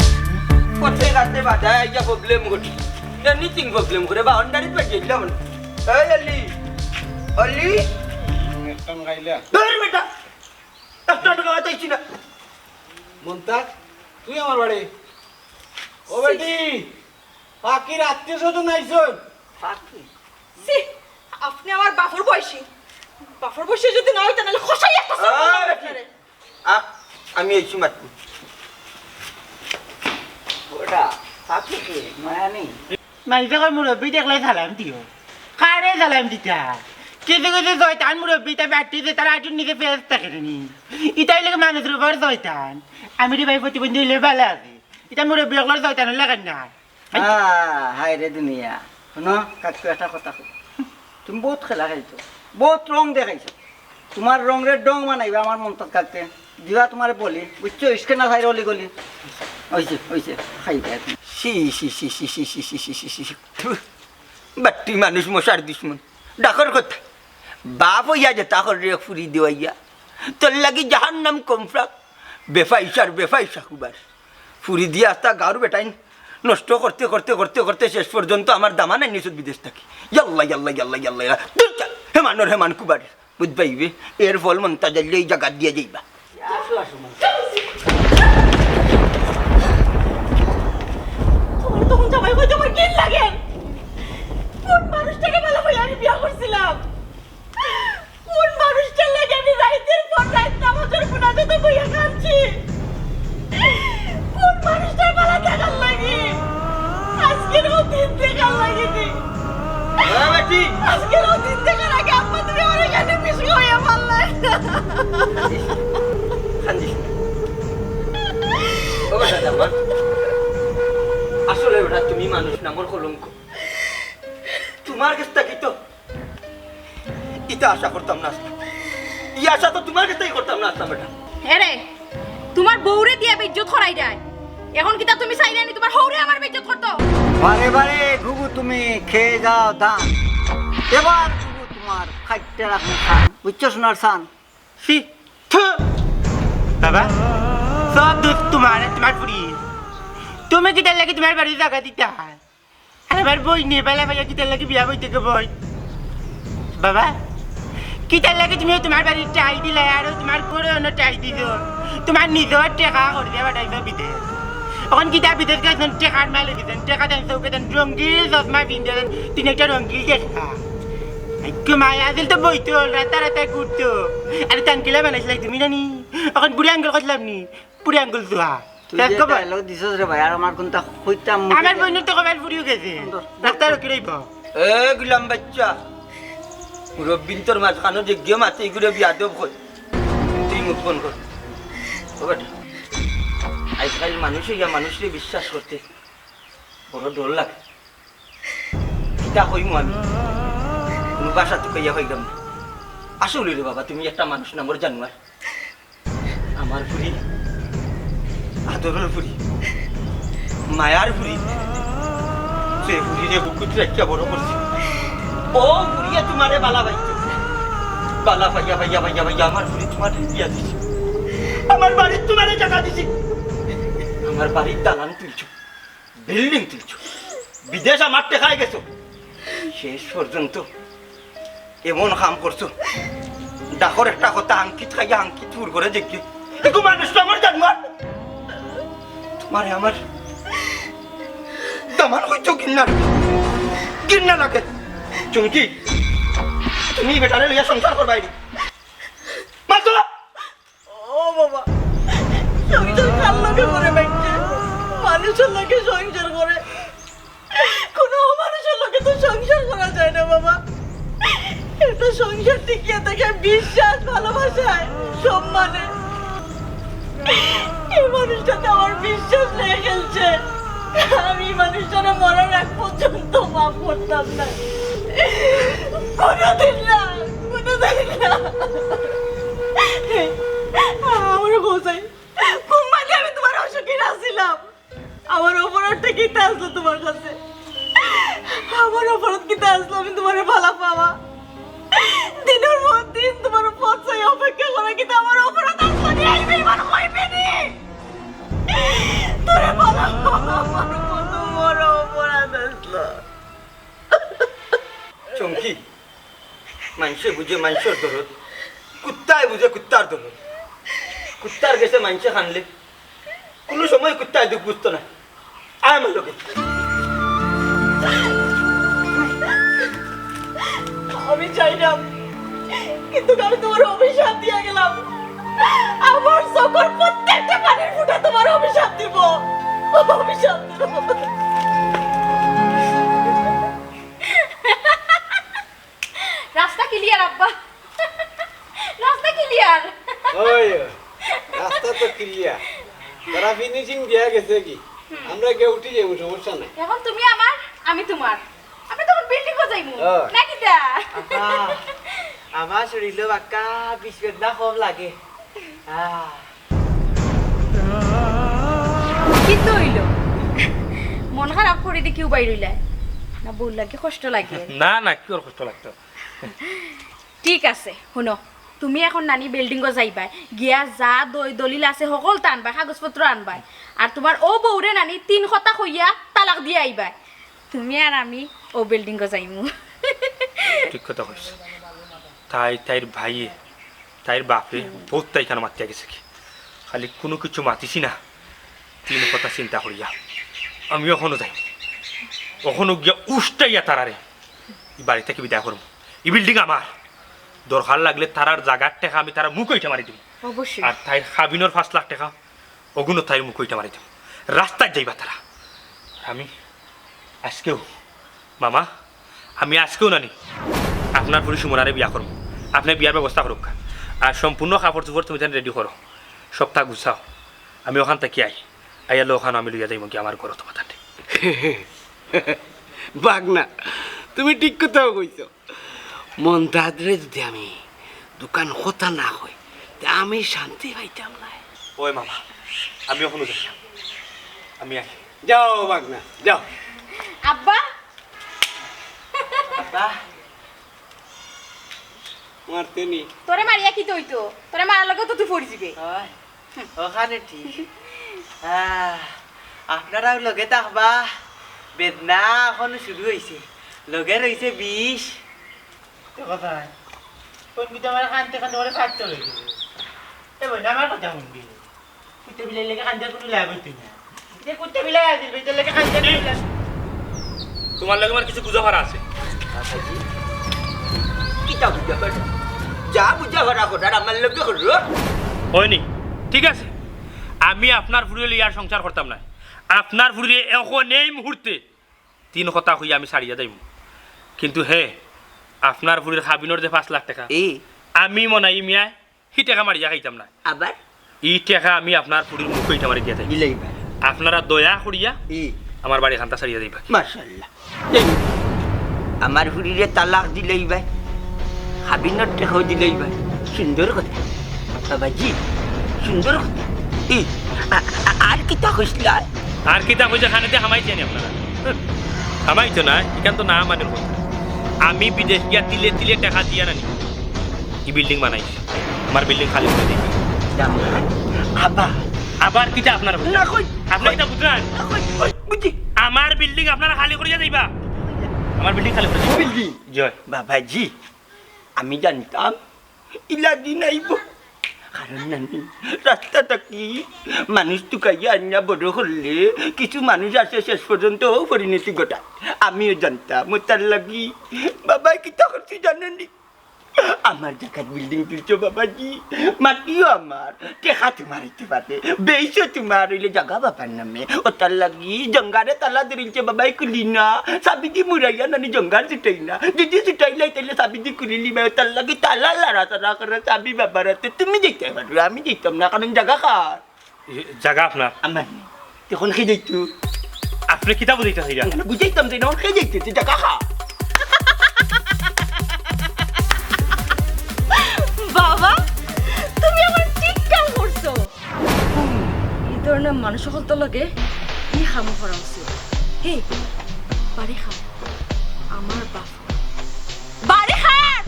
করতে করতে বাধা, এই যে প্রবলেম ঘটি। এনিথিং প্রবলেম করে, বাউন্ডারি করে দিলাম। এই আলি, আলি। একটা খাইলা। ধর বেটা। একটা টাকা চাইছি না। মন্তাজ, তুই আমার বাড়ি। ও বেটি, পাখির আত্মীয় স্বজন আইছন। পাখি? ছি, আপনি আমার বাপর বয়সী। বাপর বয়সী যদি না হইতেন, তাহলে খসাই একটা চড় মারতাম আপনারে। আ-, আমি আইছি মাত্র। ওটা পাখি কি? মায়া নেই? মাইজে কয় মুরব্বি দেখলে সালাম দিও। কারে সালাম দিতা? কিছু কিছু শয়তান মুরব্বি তা ব্যাটারি যে তার আটির নিচে ফেস থাকে নি। ইটাই লাগে মানুষের উপর শয়তান। আমি রে ভাই প্রতিবন্ধী হইলে ভালো আছি। ইটা মুরব্বি অকলর শয়তান হইলে কেন না? আহ, হায় রে দুনিয়া। হুনো, কাকু একটা কথা কই। তুমি বহুত খেলা খেলছো, বহুত রং দেখাইছো। তোমার রংরে ডং বানাইবা আমার মন্তাজ কাকতে। দিবা তোমারে বলি, বুঝছো? ইসকে না খাই অলি গলি। হইছে, হইছে, খাইবা এখন। ছি, ছি, ছি, ছি। থু। বাট্টি মানুষ মশার দুশমন। ডাকর কথা। বাপ হইয়া যেতা কররে ফুরি দেওয়াইয়া। তোর লাগি জাহান্নাম কম ফ্রাক। বেফাইসার বেফাইসা কুবার। ফুরি দিয়া আস্তা গাঁর বেটাইন নষ্ট করতে, করতে, করতে, করতে শেষ পর্যন্ত আমার দামান আনিছত বিদেশ থাকি। ইয়াল্লা, ইয়াল্লা, ইয়াল্লা, ইয়াল্লা, ইয়াল্লা। দূর যা। হেমানর হেমান কুবার। বুঝ পাইবে? এর ফল মন্তাজ আইলে এই জাগাত দিয়া যাইবা। আসো, আসো, মন্তাজ। তোমার তখন জামাই হইতে আমার ঘিন লাগে। কোন মানুষটারে ভালা পাইয়া আমি বিয়া করছিলাম? কোন মানুষটার লাগি আমি রাইতের পর রাইত নামাজের মুনাজাতে বইয়া কাঁদছি? কোন মানুষটার ভালা থাকার লাগি? আজকের ও দিন দেখার লাগি নি। হ্যাঁ, বেটি। আজকের ও দিন দেখার আগে আম্মা তুমি আমার এখানে মিশকে হইয়া পারলে। কান্দিস না। ও বেটা, জামা। আসলে বেটা, তুমি মানুষ না, মোর কলঙ্ক। তোমার কাছ থাকি তো ইতা আশা করতাম না আসলাম। ই আশা তো তোমার কাছ থাকি করতাম না আসলাম বেটা। এরে, তোমার বউরে দিয়া বেইজ্জত করাই যায়। এখন কিতা তুমি চাইলে নি তোমার হউরে আমার বেইজ্জত করতো? বারে বারে ঘুঘু তুমি খেয়ে যাও ধান। এবার ঘুঘু তোমার খাইতে রাখুন খান। বুঝছো সোনার সান? ছি, থু। বাবা, সব দোষ তোমার, তোমার ফুরি। তুমি কিতার লাগি তোমার বাড়ি জাগা দিতা? আর আমার বইনে বালা ভাইয়া কিতার লাগি বিয়া বইতে গো বই? বাবা, কিতার লাগি তুমি তোমার বাড়ি টাই দিলা আর তোমার ঘরে অন্য টাই দিছো? তোমার নিজর টেকা করে দিয়া পাঠাইছো বিদেশ। এখন কিতা বিদেশ গেছেন, টেকার মালিক গেছেন, টেকা দেন, চৌকে দেন, রঙ্গিল চশমা পিনতে দেন, তিন একটা রঙ্গিল দেখা। একটু মায়া আছিল তো বইতো, রাতা রাতা ঘুরতো। আরে তানকিলা বানাইছিলাই তুমি জানি? এখন বুড়ি আঙ্গুল করছিলাম নি? বুড়ি আঙ্গুল চুহা। তুই দেখ যে খবর। Dialogue দিছস রে ভাই, আর আমার কোনটা কইতাম মুখে আমার দে। বইনের তো কপাল ফুরিও গেছে। সুন্দর। ডাক্তারও কি রইব? এ গুলাম বাচ্চা, মুরব্বিন্তর মাঝখানো যে গিয়ে মাতে এগুলো বিয়াদব কই। তুই মুখ বন্ধ কর। ও বেটা, আজকাল মানুষ হইয়া মানুষরে বিশ্বাস করতে বড় ডর লাগে। কিতা কইমু আমি? কোনো ভাষা তো কইয়া পাইলাম না। আসলে রে বাবা, তুমি একটা মানুষ না, মোর জানোয়ার। আমার ফুরি, আদরর ফুরি, মায়ার ফুরি, যে ফুরিরে বুকুত রাখিয়া বড় করছি, ও ফুরিয়ে তোমারে বালা পাইতো। বালা পাইয়া, পাইয়া, পাইয়া, পাইয়া আমার ফুরি তোমারে বিয়া দিছি। আমার বাড়িত তোমারে জাগা দিছি। আমার বাড়ির দালান তুলছো। বিল্ডিং তুলছো, বিদেশ আমার টেকায় গেছো, শেষ পর্যন্ত এমন কাম করছো, ডাকর একটা কথা, আঙ্কিত খাইয়া আঙ্কিত ফুর করে দেখি। একটু মানুষ তো আমার জানোয়ার। তোমারে আমার দামান কইছো ঘিন্না, ঘিন্না লাগে। চুমকি, তুমি বেটারে লইয়া সংসার করবায় নি? মাতো। ও বাবা, সংসার কার লগে করে মাইনষে? মানুষের লগে সংসার করে। কোনো অমানুষের লগে তো সংসার করা যায় না বাবা। একটা সংসার টিকিয়ে থাকে বিশ্বাস, ভালোবাসায়, সম্মানে। এই মানুষটা তো আমার বিশ্বাস নিয়ে খেলছে। আমি এই মানুষটারে মরার আগ পর্যন্ত মাফ করতাম না। কোনোদিন না, কোনোদিন না। আমারে কও চাই, কুন মাঝে আমি তুমার অসুখী আছিলাম? আমার অপরাধটা কিতা আছলো তুমার কাছে? আমার অপরাধ কিতা আছলো আমি তুমারে ভালা পাওয়া? দিনর পর দিন তুমার পথ চাই অপেক্ষা করা কিতা আমার অপরাধ আছলো নি? এই বেইমান কইবে নি? তোরে ভালা পাওয়া আমার কত বড় অপরাধ আছলো। চমকি, মানষে বুঝে মানষর দরদ, কুত্তায় বুঝে কুত্তার দরদ। কুত্তার গেছে মানষে কানলে কুনু সময় কুত্তায় দুখ বুঝতো না। আয় আমার লগে। আমি চাইলাম, কিন্তু আমি তুমার অভিশাপ দিয়া গেলাম। আমার চোখর প্রত্যেকটা পানির ফুটা তুমার অভিশাপ দিব। অভিশাপ দিব। রাস্তা ক্লিয়ার আব্বা, রাস্তা ক্লিয়ার। ওই, রাস্তা তো ক্লিয়ার। তারা ফিনিশিং দিয়া গেছে কি? আমরা গিয়া উঠি যাইমু, সমস্যা নাই। এখন তুমি আমার, আমি তুমার। আমরা তখন বিল্ডিংও যাইমু। হ্যাঁ। নাকি দা? আমার শরীরও বাক্কা বিষ বেদনা খুব লাগে। আহ, কিতা অইলো? মন খারাপ করি দি কিউ বাইর অইলায়? না বউর লাগি কষ্ট লাগে? না না, কিওর কষ্ট লাগতো? ঠিক আছে, হুনো, তুমি এখন নানি বিল্ডিংও যাইবায়, গিয়া যা দই দলিল আছে হকলতা আনবায়, কাগজপত্র আনবায়। আর তুমার অউ বউরে নানি তিন কথা কইয়া তালাক দিয়া আইবায়। তুমি আর আমি অউ বিল্ডিংও যাইমু। ঠিক কথা কইছ। তাই, তাইর ভাইয়ে, তাইর বাপে বউত তাই কেন মাতিয়া গেছে কি? খালি কুনু কিছু মাতিছি না, তিন কথা চিন্তা করিয়া আমি অখনো যাই, অখনো গিয়া উষ্টাইয়া তারারে ই বাড়ি থাকি বিদায় করমু। ই বিল্ডিং আমার, দরকার লাগলে তারার জাগার টেকা আমি তারার মুখো ইটা মারি দিমু। অবশ্যই। আর তাইর কাবিনর পাঁচ লাখ টেকা অগুনও তাইর মুখো ইটা মারি দিমু। রাস্তাত যাইবা তারা। আর আমি আজকেউ, মামা, আমি আজকেউ নানি আপনার ফুরি সুমনারে বিয়া করমু। আপনে বিয়ার ব্যবস্থা করউক্কা। আর সম্পূর্ণ কাপড় চোপড় তুমি তান রেডি করো, সবতা গুছাও। আমি অখান থাকি আই, আইয়া লগে অখান আমি লইয়া যাইমু কি আমার ঘরো তুমার তানরে। বাগনা, তুমি ঠিক কথাউ কইছো। মন্তাজরে যুদি আমি দুখান কথা না কই, তে আমি শান্তি পাইতাম নায়। ওই মামা, আমি অখনো যাই, আমি আই। যাও বাগনা, যাও। আব্বা, আব্বা, মারতে নি। তোরে মারিয়া কিতা অইতো? তোরে মারার লাগেউ তো তুই পড়ি যিবে। ওই, অখানে ঠিক। আহ, আপনারাও লগে থাকবা। বেদনা অখনো শুরু অইছে, লগে রইছে বিষ। তো কথা, কোন কিতা আমার কানতে কানতে ওরে কাটতে রইছে। এ বইন, আমার কথা হুনবি। কুত্তা বিলাইর লগে কান্দার কুনু লাভ অইতো না। যে কুত্তা বিলাই আছিল, ইটার লগে কান্দার কুনু লাভ। তুমার লগে আমার কিছু বুঝাপড়া আছে। বাবাজি, কিতা বুঝাপড়া? যা বুঝাপড়া করার আমার লগে করো। অয়নি, ঠিক আছে, আমি আপনার ফুরিরে লইয়া আর সংসার করতাম নায়। আপনার ফুরিরে অখন এই মুহূর্তে তিন কথা কইয়া আমি ছাড়িয়া যাইমু। কিন্তু হে, আপনার ফুরির কাবিনর যে পাঁচ লাখ টেকা, ই। আমি মনাই মিয়ায় হি টেকা মারিয়া খাইতাম নায়। আবার? ই টেকা আমি আপনার ফুরির মুখো ইটা মারি দিয়া যাইমু। দিলাইবা। আপনারা দয়া করিয়া ই। আমার বাড়ি খান্তা ছাড়িয়া যাইবা। মাশাআল্লাহ। এই, আমার ফুরিরে তালাক দিলাইবা, কাবিনর টেকাও দিলাইবা। সুন্দর কথা। বাবাজি, সুন্দর কথা। ই, আ-, আ-, আর কিতা কইছলা? আর কিতা কইছে কানেদি হামাইছে নি আপনারা? হামাইতো না, ইখান তো না মানের কথা। আমি বিদেশ গিয়া তিলে তিলে টেকা দিয়া নানি ই বিল্ডিং বানাইছি। আমার বিল্ডিং খালি করি দিবা। আবার? আবার কিতা আপনারা? না কই। আপনারা কিতা বুঝরা? না কই, কই, বুঝি। আমার বিল্ডিং আপনারা খালি করিয়া যাইবা। আমার বিল্ডিং খালি করিয়া যাইবা। বিল্ডিং? জয়। বাবাজি, আমি জানতাম ইলা দিন আইবো। কারণ নানি, রাস্তা থাকি মানুষ তুকাইয়া আনিয়া বড় করলে কিছু মানুষ আছে শেষ পর্যন্ত পরিণতি ঘটায়। আমিও জানতাম, অতার লাগি বাবায় কিতা করছি জানো নি? আমার জাগাত বিল্ডিং তুলছো বাবাজি, মাটিও আমার, টেকা তুমার অইতে পারে, বেইসও তুমার, অইলে জাগা বাবার নামে। অতার লাগি জঙ্গারে তালা ধরিলছে বাবায়, খুলি না, চাবিদি মুড়াইয়া নানি জঙ্গার ছুটাই না, যদি ছুটাইলাই তাইলে চাবিদি খুলিলিবায়। অতার লাগি তালা লাড়াচাড়া করে, চাবি বাবার আতে, তুমি যাইতায় পারো, আমি যাইতাম না, কারণ জাগা কার? এ, জাগা আপনার। আমার। তখন কে যাইতো? আপনে কিতা বুঝাইতা চাইরা? বুঝাইতাম যে না, কে যাইতো, তুই জাগা কার? বাবা, তুমি আমার ঠিক মানে মানুষ সকল তো লগে ই কাম করা উচিত। হে, বাড়ি কার? আমার বাপ। বাড়ি কার?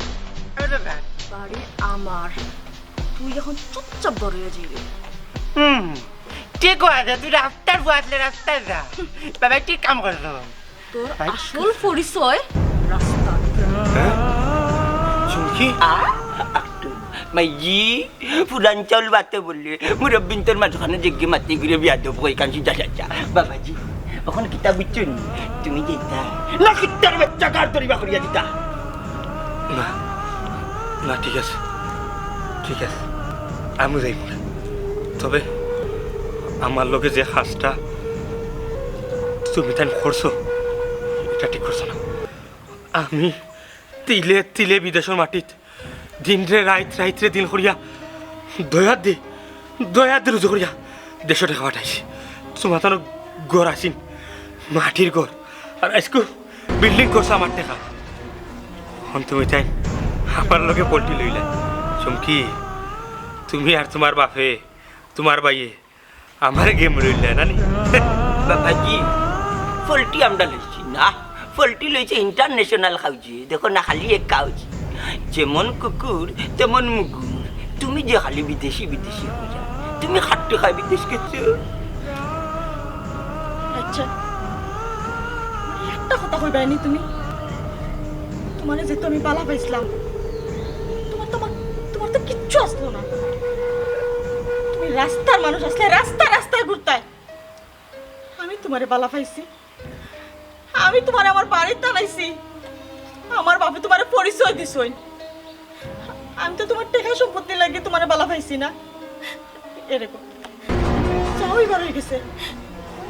বাড়ি আমার। তুই এখন চুপচাপ বড় হয়ে যাইবে। হুম, ঠিক আছে, তুই রাস্তার ফুয়া আছলে রাস্তায় যা। বাবা, ঠিক কাম করছো। তোর আসল পরিচয় রাস্তা। হ্যাঁ? চুমকি? আ? আক্তু। মাইজি, পুরান চাউল বাতে বললে, মুরব্বিন্তর মাঝখানে জেগে মাতি ঘুরে বিয়াদব কই কাঞ্চি যা যা যা। বাবাজি, অখন কিতা বুঝছো নি? তুমি যেতা না কিতার বাচ্চা কার দরিবা করিয়া দিতা। না, না, ঠিক আছে, ঠিক আছে, আমি যাইব না। তবে আমার লগে যে কাজটা তুমি তাইন করছো, এটা ঠিক করছো না। আমি তিলে তিলে বিদেশর মাটিত দিনরে রাইত, রাইতরে দিন করিয়া দয়ার দি, দয়ার দি রুজি করিয়া দেশো টেকা পাঠাইছি। তোমার তানো ঘর আছিল, মাটির ঘর, আর আইজকু বিল্ডিং করছো আমার টেকা। অখন তুমি তাইন আমার লগে পল্টি লইলা। চুমকি, তুমি আর তোমার বাপে, তোমার ভাইয়ে আমারে গেম লইলা না নি? বাবাজি, পল্টি আমরা লইছি না। পল্টি লইছে ইন্টারন্যাশনাল কাউজি। দেখো না, খালি এক কাউজি। যেমন কুকুর, তেমন মুগুর। তুমি যে খালি বিদেশি, বিদেশি কইরা। তুমি খাট্টু খাই বিদেশ গেছো। আচ্ছা, একটা কথা কইবায় নি তুমি? তোমারে যেহেতু আমি বালা পাইছিলাম, তোমার তো আমার, তোমার তো কিচ্ছু আসলো না। তুমি রাস্তার মানুষ আসলে, রাস্তা রাস্তায় ঘুরতায়। আমি তোমারে বালা পাইছি, আমি তোমারে আমার বাড়িত আনাইছি, আমার বাপে তোমারে পরিচয় দিছইন। আমি তো তোমার টেকা সম্পত্তি লাগি তোমারে বালা পাইছি না। এরকম যা অইবার অই গেছে।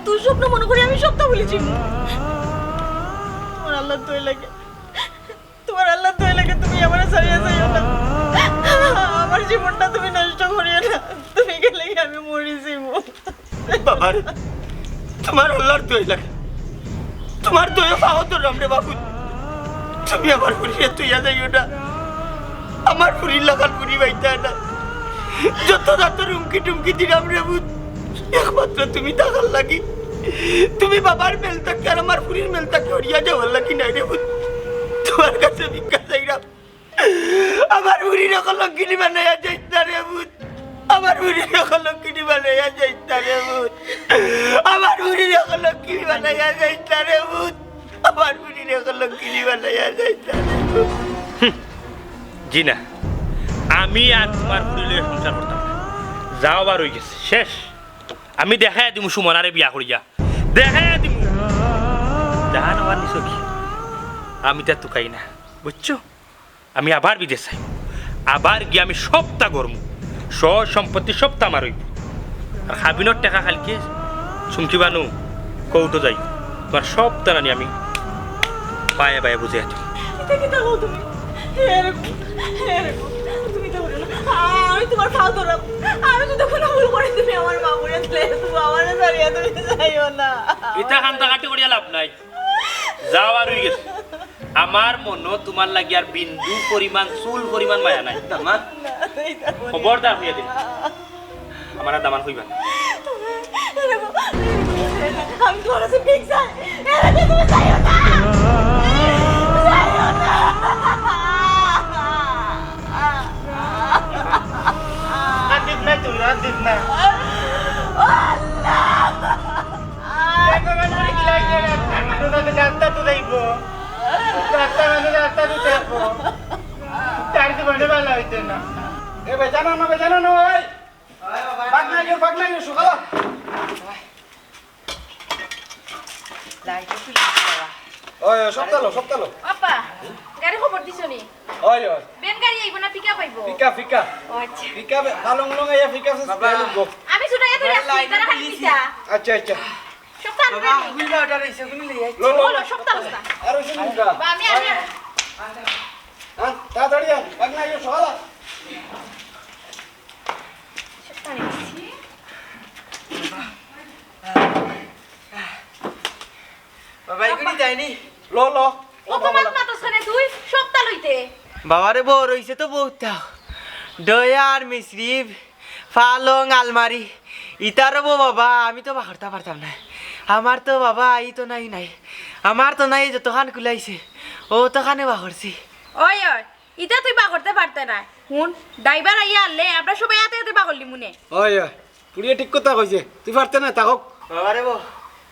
দুঃস্বপ্ন মনে করি আমি সবটা ভুলি যাইমু। তোমার আল্লাহর দোয়াই লাগে, তোমার আল্লাহর দোয়াই লাগে, তুমি আমারে ছাড়িয়া যাইও না। আমার জীবনটা তুমি নষ্ট করিও না, তুমি গেলে কি আমি মরি যাইমু। বাবারে, তোমার আল্লাহর দোয়াই লাগে, তোমার দোয়াই পাও ধরলাম রে বাবু, তুমি আমার ফুরিরে থইয়া যাইও না। আমার ফুরির লাখান ফুরি পাইতায় না। যত রাতর হুমকি টুমকি দিলাম রে পুত, একমাত্র তুমি থাকার লাগি। তুমি বাবার মেল থাকি আর আমার ফুরির মেল থাকি হরিয়া যাওয়ার লাগি নায় রে পুত। তোমার কাছে ভিক্ষা চাইরাম, আমার ফুরিরে কলঙ্কিনী বানাইয়া যাইস না রে পুত। আমার ফুরিরে কলঙ্কিনী বানাইয়া যাইস না রে পুত। আমার ফুরিরে কলঙ্কিনী বানাইয়া যাইস না রে পুত। আমার ফুরিরে কলঙ্কিনী বানাইয়া যাইস না রে পুত। জি না, আমি আর তোমার ফুরি লইয়া সংসার করতাম না। যাওয়ার অই গেছে, শেষ। আমি দেখাইয়া দিমু সুমনারে বিয়া করিয়া, দেখাইয়া দিমু। জান আমার নিছো কি, আমি তা তুকাই না, বুঝছো? আমি আবার বিদেশ যাইমু, আবার গিয়া আমি সবটা করমু, সব সম্পত্তি সবটা আমার অইবো। আর হাবিনর টেকা কালকে চুমকি বানু কোর্টো যাই, তোমার সবটা নানি আমি পায়ে পায়ে বুঝাইয়া দিমু। এটা কিতা কও তুমি? এরকম, এরকম, তুমি তো বলো না। আমি তোমার পাও ধরাম। আমি যদি কোনো ভুল করি, তুমি আমার মা বলে দিলে, তুমি আমারে ছাড়িয়া তুমি যাইও না। ইতা কান্দাকাটি করিয়া লাভ নাই। যাওয়ার অই গেছে। আমার মনো তোমার লাগি আর বিন্দু পরিমাণ, চুল পরিমাণ মায়া নাই। দামান, না, এইটা বলি খবরদার কইয়া দিলাম। আমার আর দামান কইবা না। আমি তোমার কাছে ভিক চাই। এরকম তুমি যাইও না। যাইও না। আর দিস না তুমি, আর দিস না। ও আল্লাহ। দেখো, মানে, কি লাগছে? রাস্তা মানুষ আছে, রাস্তা তো দেখবো। রাস্তা মানুষ, রাস্তা তো দেখবো। তার তো মনে ভালা অইতো না। এ, বেজানো না, বেজানো না, ওই। ভাগ না, ইয়ে, ভাগ না, ইয়ে, সকাল। লাইটে পুলিশ বাবা। ওই, ওই, সব তালো, সব তালো। আপা, গাড়ি খবর দিছো নি? ওই, ওই। ভ্যান গাড়ি আইবো না পিকআপ আইবো? Pickup, pickup. ও আচ্ছা। পিকআপে, পালং লং আইয়া পিকআপ শেষ বাবা। করে লইবো। আমি ছুটাইয়া ধরে আরে, আছি, লাইটে তারা খালি পুলিশ। পিকআপ। আচ্ছা, আচ্ছা। সব তালো বাবা, রে। হুইল অর্ডার হইছে, হুইল লই আই। লো, লো, লো। বলো, সব তালো না। আরো শুনুন না। বা, আমি আনি আর। হ্যাঁ, তাড়াতাড়ি আন। ভাগ না, ইয়ে সকাল। সব তালো দিছি। বাবা, এগুলি যায়নি? ল, ল। কত মাত মাতস কেনে তুই? সবতা লইতে। বাবারে, বউ রইছে তো বউতা। ডয়ার, মিসরিব, পালং, আলমারি, ইতারে বো বাবা, আমি তো বার করতাম পারতাম না। আমার তো বাবা, ই তো নাই, নাই। আমার তো নাই, যতখান কুলাইছে, অতখানে বার করছি। ওই, ওই, ইতা তুই বার করতে পারতে না। হুন, ড্রাইভার আইয়া আনলে, আমরা সবাই আতে আতে বার করলিমু নে। ওই, ওই, পুড়িয়ে ঠিক কথা কইছে, তুই পারতে না, থাকউক। বাবা রে বো,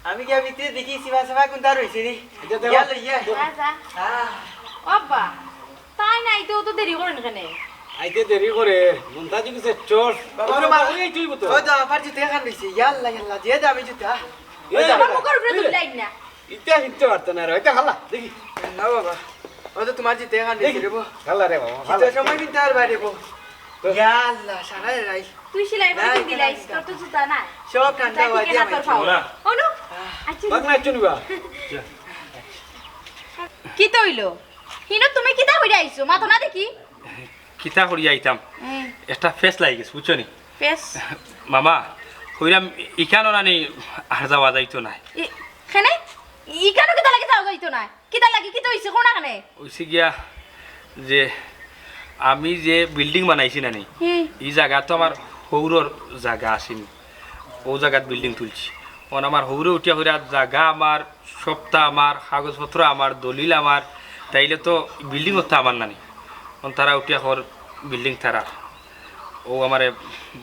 আমি গিয়া ভিতরে দেখি, সিবা সাবা কুনতা রইছে নি। আচ্ছা, দেখো। গিয়া লইয়া। যা, যা। আহ। ও আব্বা, তাই না, আইতে অত দেরি করইন কেনে? আইতে দেরি করে, মন্তাজি গেছে চোর। বাবা, ওরে বাবা। বাবা, এই তুই বুঝতো। ওই তো, আমার জুতা খান রইছে। ইয়াল্লা, ইয়াল্লা, যে দামি জুতা। এই ওই তো, দামি। আমার মুখর উপরে তুই লাইন না। ইটা হিনতে পারতো না রে, ইটা খালা, দেখি। না বাবা, ওই তো তোমার জুতা খান রইছে রে বো। খালা রে বাবা, খালা। শীতর সময় পিনতে আর বাইরে বো। তো ইয়াল্লা, সারা রাই। তুই সেলাই করে নাই, দিলাইস, নাই, তোর তো জুতা নাই। সব ঠান্ডা তাই হওয়া ঠিক দিয়ে না তোর আমি পাও। না। অনু, আহ। আচ্ছা। বাংলা একটু নিবা। কিতা অইলো? হিনো তুমি কিতা কইরা আইছো? মাতো না দেখি। কিতা করিয়া আইতাম? হুম। একটা ফেস লাগি গেছে, বুঝছো নি? ফেস? মামা, কইরাম ইখানো নানি আর যাওয়া যাইতো নায়। ই-, কেনে? ইখানো কিতা লাগি যাওয়া যাইতো নায়? কিতা লাগি? কিতা অইছে? কও না কেনে? অইছে গিয়া যে আমি যে বিল্ডিং বানাইছি নানি, হুম। ই জাগা তো আমার হউরর জাগা আছিল, অউ জাগাত বিল্ডিং তুলছি। অখন আমার হউরে উঠিয়া কইরা জাগা আমার, সবতা আমার, কাগজপত্র আমার, দলিল আমার, তাইলে তো বিল্ডিং অতা আমার নানি। অখন তারা উঠিয়া কর বিল্ডিং তারার, অউ আমারে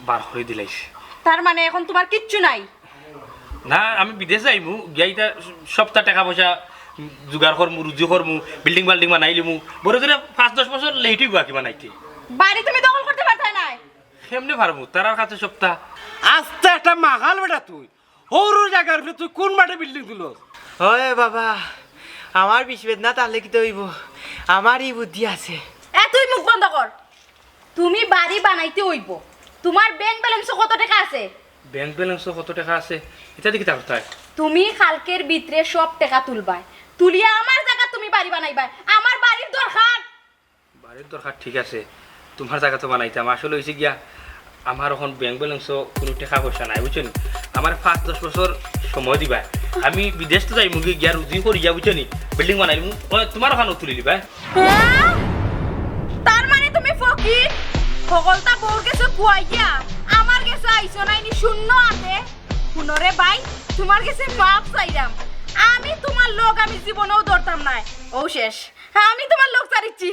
বার করি দিলাইছে। তার মানে অখন তোমার কিচ্ছু নাই? না, আমি বিদেশ যাইমু, গিয়া ইতা সবতা টেকা পয়সা জোগাড় করমু, রুজি করমু, বিল্ডিং বাল্ডিং বানাইলিমু। বড় জোরে পাঁচ দশ বছর লেট অইবো আর কি বানাইতে। বাড়ি তুমি দখল করতে পারতায় নায়? কেমনে পারমু? তারার কাছে সবতা। আস্তা একটা মাগাল বেটা তুই। হউরর জাগার উপরে তুই কুন মাঠে বিল্ডিং তুলস? ওই বাবা, আমার বিষ বেদনা তাহলে কিতা অইবো? আমার ই বুদ্ধি আছে। এ, তুই মুখ বন্ধ কর। তুমি বাড়ি বানাইতে অইবো। তোমার ব্যাংক ব্যালেন্সো কত টেকা আছে? ব্যাংক ব্যালেন্সো কত টেকা আছে? ইতা দি কিতা করতায়? তুমি কালকের ভিতরে সব টেকা তুলবায়, তুলিয়া আমার জাগাত তুমি বাড়ি বানাইবায়। আমার বাড়ির দরকার। বাড়ির দরকার ঠিক আছে, তোমার জাগা তো বানাইতাম। আসলে অইছে গিয়া, আমার অখন ব্যাংক ব্যালেন্সো কুনু টেকা পয়সা নাই, বুঝছো নি? আমারে পাঁচ দশ বছর সময় দিবায়। আমি বিদেশ তো যাইমুগি, গিয়া রুজি করিয়া, বুঝছো নি? বিল্ডিং বানাইলিমু, অউ তোমার অখানো তুলিলিবায়। হ্যাঁ? তার মানে তুমি ফকির? হকলতা বউর গেছে খুয়াইয়া, আমার গেছে আইছো নায় নি শূন্য আতে? হুনো রে ভাই, তোমার গেছে মাফ চাইরাম। আমি তোমার লগ আমি জীবনেও ধরতাম নায়। অউ শেষ। আমি তোমার লগ ছাড়িচ্ছি।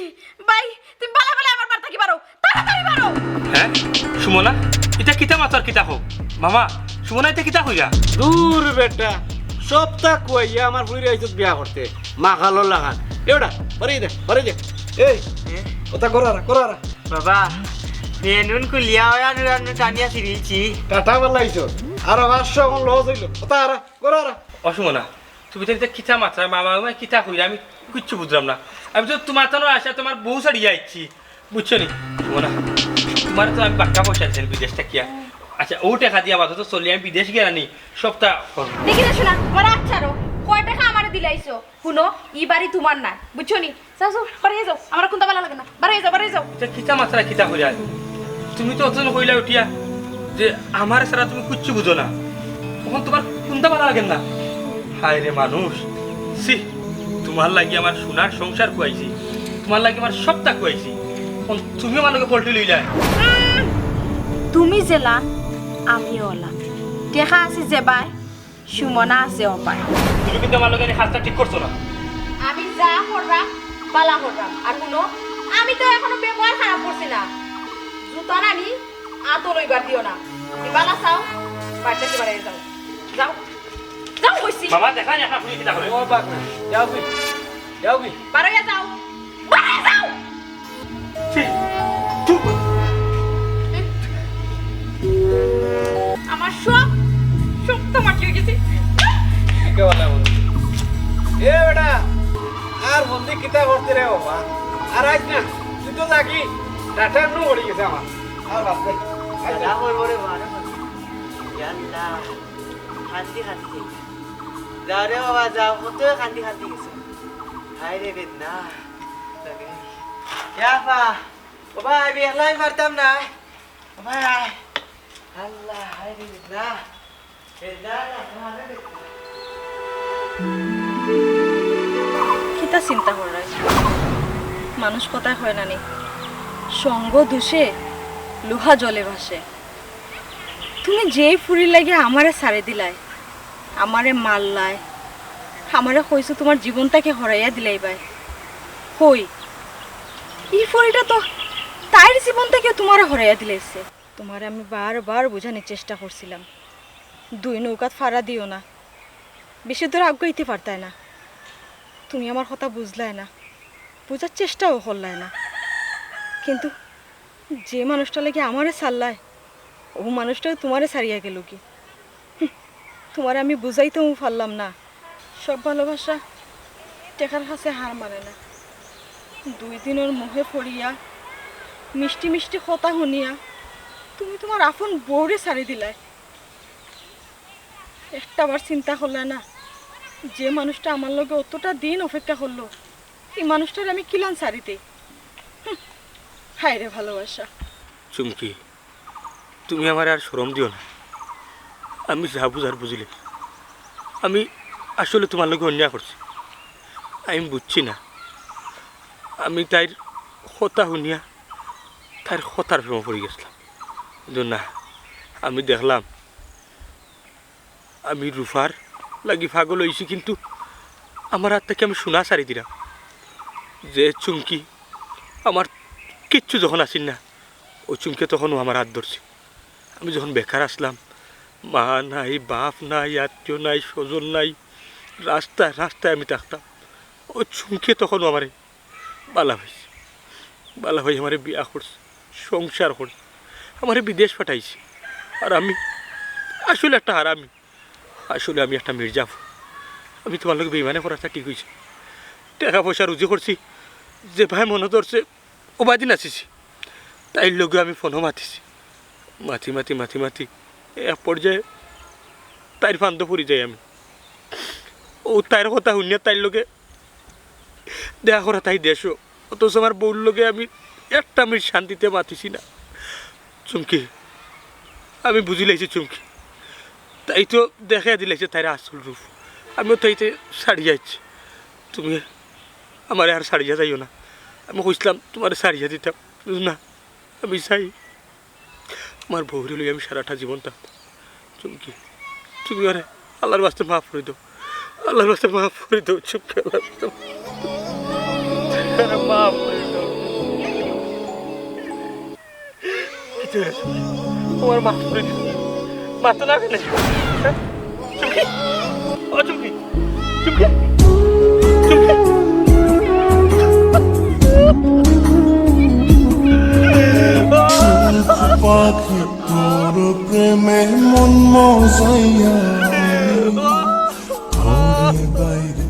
ভাই, তুমি বালা বালা আমার বাড়ি থাকি বারও। তাড়াতাড়ি বারও। হ্যাঁ? সুমনা, ইতা কিতা মাতর কিতা কও? মামা, সুমনা ইতা কিতা কইরা? দূর বেটা, সবতা খুয়াইয়া আমার ফুড়িরে আইছত বিয়া করতে। মাগালর লাখান। এ বেটা, বারই দে, বারই দে। এই, হ্যাঁ? অতা করারা, করারা। বাবা, বেনুন খুলিয়া অউ আনুর আনু টানিয়া ছিড়িলছি। টাটা বালা অইছো। আর পাঁচশো অখন লস অইলো। অতা আরা, করারা। ও সুমনা, তুমি তো ইতা কিতা মাতরায়, মামা, মামা কিতা কইরা, আমি কিচ্ছু বুঝরাম না। আমি তো তোমার তানোর আশা তোমার বউ ছাড়িয়া আইছি, বুঝছো নি? সুমনা, তোমার তো আমি বাক্কা পয়সা দিছি বিদেশ থাকিয়া। আচ্ছা, অউ টেকা দিয়া আপাতত চলি, আমি বিদেশ গিয়া আনি সবতা করমু। দেখি না শোনা, আমার আচ্ছা রো, কয় টেকা আমারে দিলাইছো? হুনো, ই বাড়ি তোমার না, বুঝছো নি? যাও, যাও, বারই যাও, আমার কুন্তা বালা লাগে না, বারই যাও, বারই যাও। ইতা কিতা মাতরায় কিতা কইরায়? তুমি তো অতদিন কইলা উঠিয়া যে আমারে ছাড়া তুমি কিচ্ছু বুঝো না, অখন তোমার কুন্তা বালা লাগে না? হায় রে মানুষ, ছি, তোমার লাগি আমার সোনার সংসার খুয়াইছি, তোমার লাগি আমার সবতা খুয়াইছি, অখন তুমি আমার লগে পল্টি লইলায়। উম, তুমি যেলান, আমিও অলান। টেকা আছে যেবায়, সুমনা আছে অবায়। তুমি কিন্তু আমার লগে এই কাজটা ঠিক করছো না। আমি যা কররাম, বালা কররাম। আর হুনো, আমি তো অখনো ব্যবহার খারাপ করছি না। জুতা নানি আতো লইবার দিও না। তুমি বালা চাও, বাড়ি থাকি বারই যাও। যাও। যাও কইছি। মামা, দেখা যায় না, তুমি কিতা করে? ও বাবা, যাও কি? যাও কি? বারইয়া যাও। বারইয়া যাও। ছি, থু। আমার সব, সব তো মাটি অই গেছে। কে বলে বলে? এ বেটা, আর বন্দি কিতা করতে রে বাবা? আর আইস না, তুই তো থাকি, ডাটা নু পড়ি গেছে আমার। আর বাঁচতে, আইস না। দাদা, ওই ওরে বাবা, ইয়াল্লা, কান্দি কান্দি। যাও রে বাবা, যাও, কত কান্দি কান্দি গেছে। হায় রে বেদনা। ইয়া আফা, ও ভাই, আমি একলাই পারতাম না। ও ভাই, আয়। আল্লাহ, হায় রে বেদনা। বেদনা, বেদনা, বেদনা। কিতা চিন্তা কররায়? মানুষ কথায় কয় না নি, সঙ্গ দোষে লোহা জলে ভাসে। তুমি যেই ফুরির লাগি আমারে ছাড়ি দিলায়, আমারে মারলায়, আমারে কইছো তুমার জীবনটাকে হরাইয়া দিলাইবায়, কই, ই ফুরিটা তো তাইর জীবনটাকে তুমারে হরাইয়া দিলাইছে। তুমারে আমি বারবার বুঝানির চেষ্টা করছিলাম, দুই নৌকাত ফাড়া দিও না, বেশি দূর আগুয়াইতে পারতায় না। তুমি আমার কথা বুঝলায় না, বুঝার চেষ্টাও করলায় না। কিন্তু যে মানুষটার লাগি আমারে ছাড়লায়, অউ মানুষটাও তুমারে ছাড়িয়া গেলোগি। হুঁ, তুমারে আমি বুঝাইতেও পারলাম না। সব ভালোবাসা টেকার কাছে হার মানে না। দুই দিনর মোহে পড়িয়া, মিষ্টি মিষ্টি কথা হুনিয়া তুমি তুমার আপন বউরে ছাড়ি দিলায়। একটা বার চিন্তা করলায় না, যে মানুষটা আমার লগে অতটা দিন অপেক্ষা করলো, ই মানুষটারে আমি কিলান ছাড়ি দেই? হুঁ, হায় রে ভালোবাসা। চুমকি, তুমি আমারে আর শরম দিও না। আমি যা বুঝার বুঝিলে। আমি আসলে তুমার লগে অন্যায় করছি। আমি বুঝছি না। আমি তাইর কথা হুনিয়া তাইর কথার প্রেমো পড়ি গেছিলাম। কিন্তু না, আমি দেখলাম আমি রুফার লাগি পাগল অইছি, কিন্তু আমার আত থাকি আমি সোনা ছাড়ি দিলাম। যে চুমকি আমার কিচ্ছু যখন আছিল না, অউ চুমকিয়ে তখনউ আমার আত ধরছে। আমি যখন বেকার আছলাম, মা নাই, বাপ নাই, আত্মীয় নাই, স্বজন নাই, রাস্তায় রাস্তায় আমি থাকতাম, অউ চুমকিয়ে তখনউ আমারে ভালা পাইছে, ভালা পাই আমারে বিয়া করছে, সংসার করছে, আমারে বিদেশ পাঠাইছে। আর আমি আসলে একটা হারামি, আসলে আমি একটা মির্জাফর। আমি তুমার লগে বেইমানি করাটা ঠিক অইছে। টেকা পয়সা রুজি করছি, যে ভাই মনো ধরছে, অউ বায়দি নাচিছি। তাইর লগে আমি ফোনো মাতিছি, মাতি মাতি মাতি মাতি এক পর্যায়ে তাইর ফান্দো পড়ি যাই আমি। অউ তাইর কথা হুনিয়া তাইর লগে দেখা করাত আই দেশো, অথচ আমার বউর লগে আমি একটা মিনিট শান্তিতে মাতিছি না। চুমকি, আমি বুঝিলাইছি চুমকি, তাই তো দেখাইয়া দিলাইছে তাইর আসল রূপ। আমিও তাইতে ছাড়িয়া আইছি। তুমি আমারে আর ছাড়িয়া যাইও না। আমি কইছিলাম তুমারে ছাড়িয়া দিতাম, কিন্তু না, আমি চাই আমার বউরে লইয়া আমি সারাটা জীবন থাকতাম। চুমকি, তুমি ওরে আল্লার ওয়াস্তে মাফ করি দেও, আল্লার ওয়াস্তে মাফ করি দেও, চুমকি, আল্লার ওয়াস্তে মাফ করি দেও। কিতা অইছে? তুমার মাফ করি দিছি। মাতো না কেনে? হ্যাঁ? চুমকি? ও চুমকি? চুমকি? চুমকি? পাখি তোর প্রেমে মন মজাইয়া, ঘরে বাইরে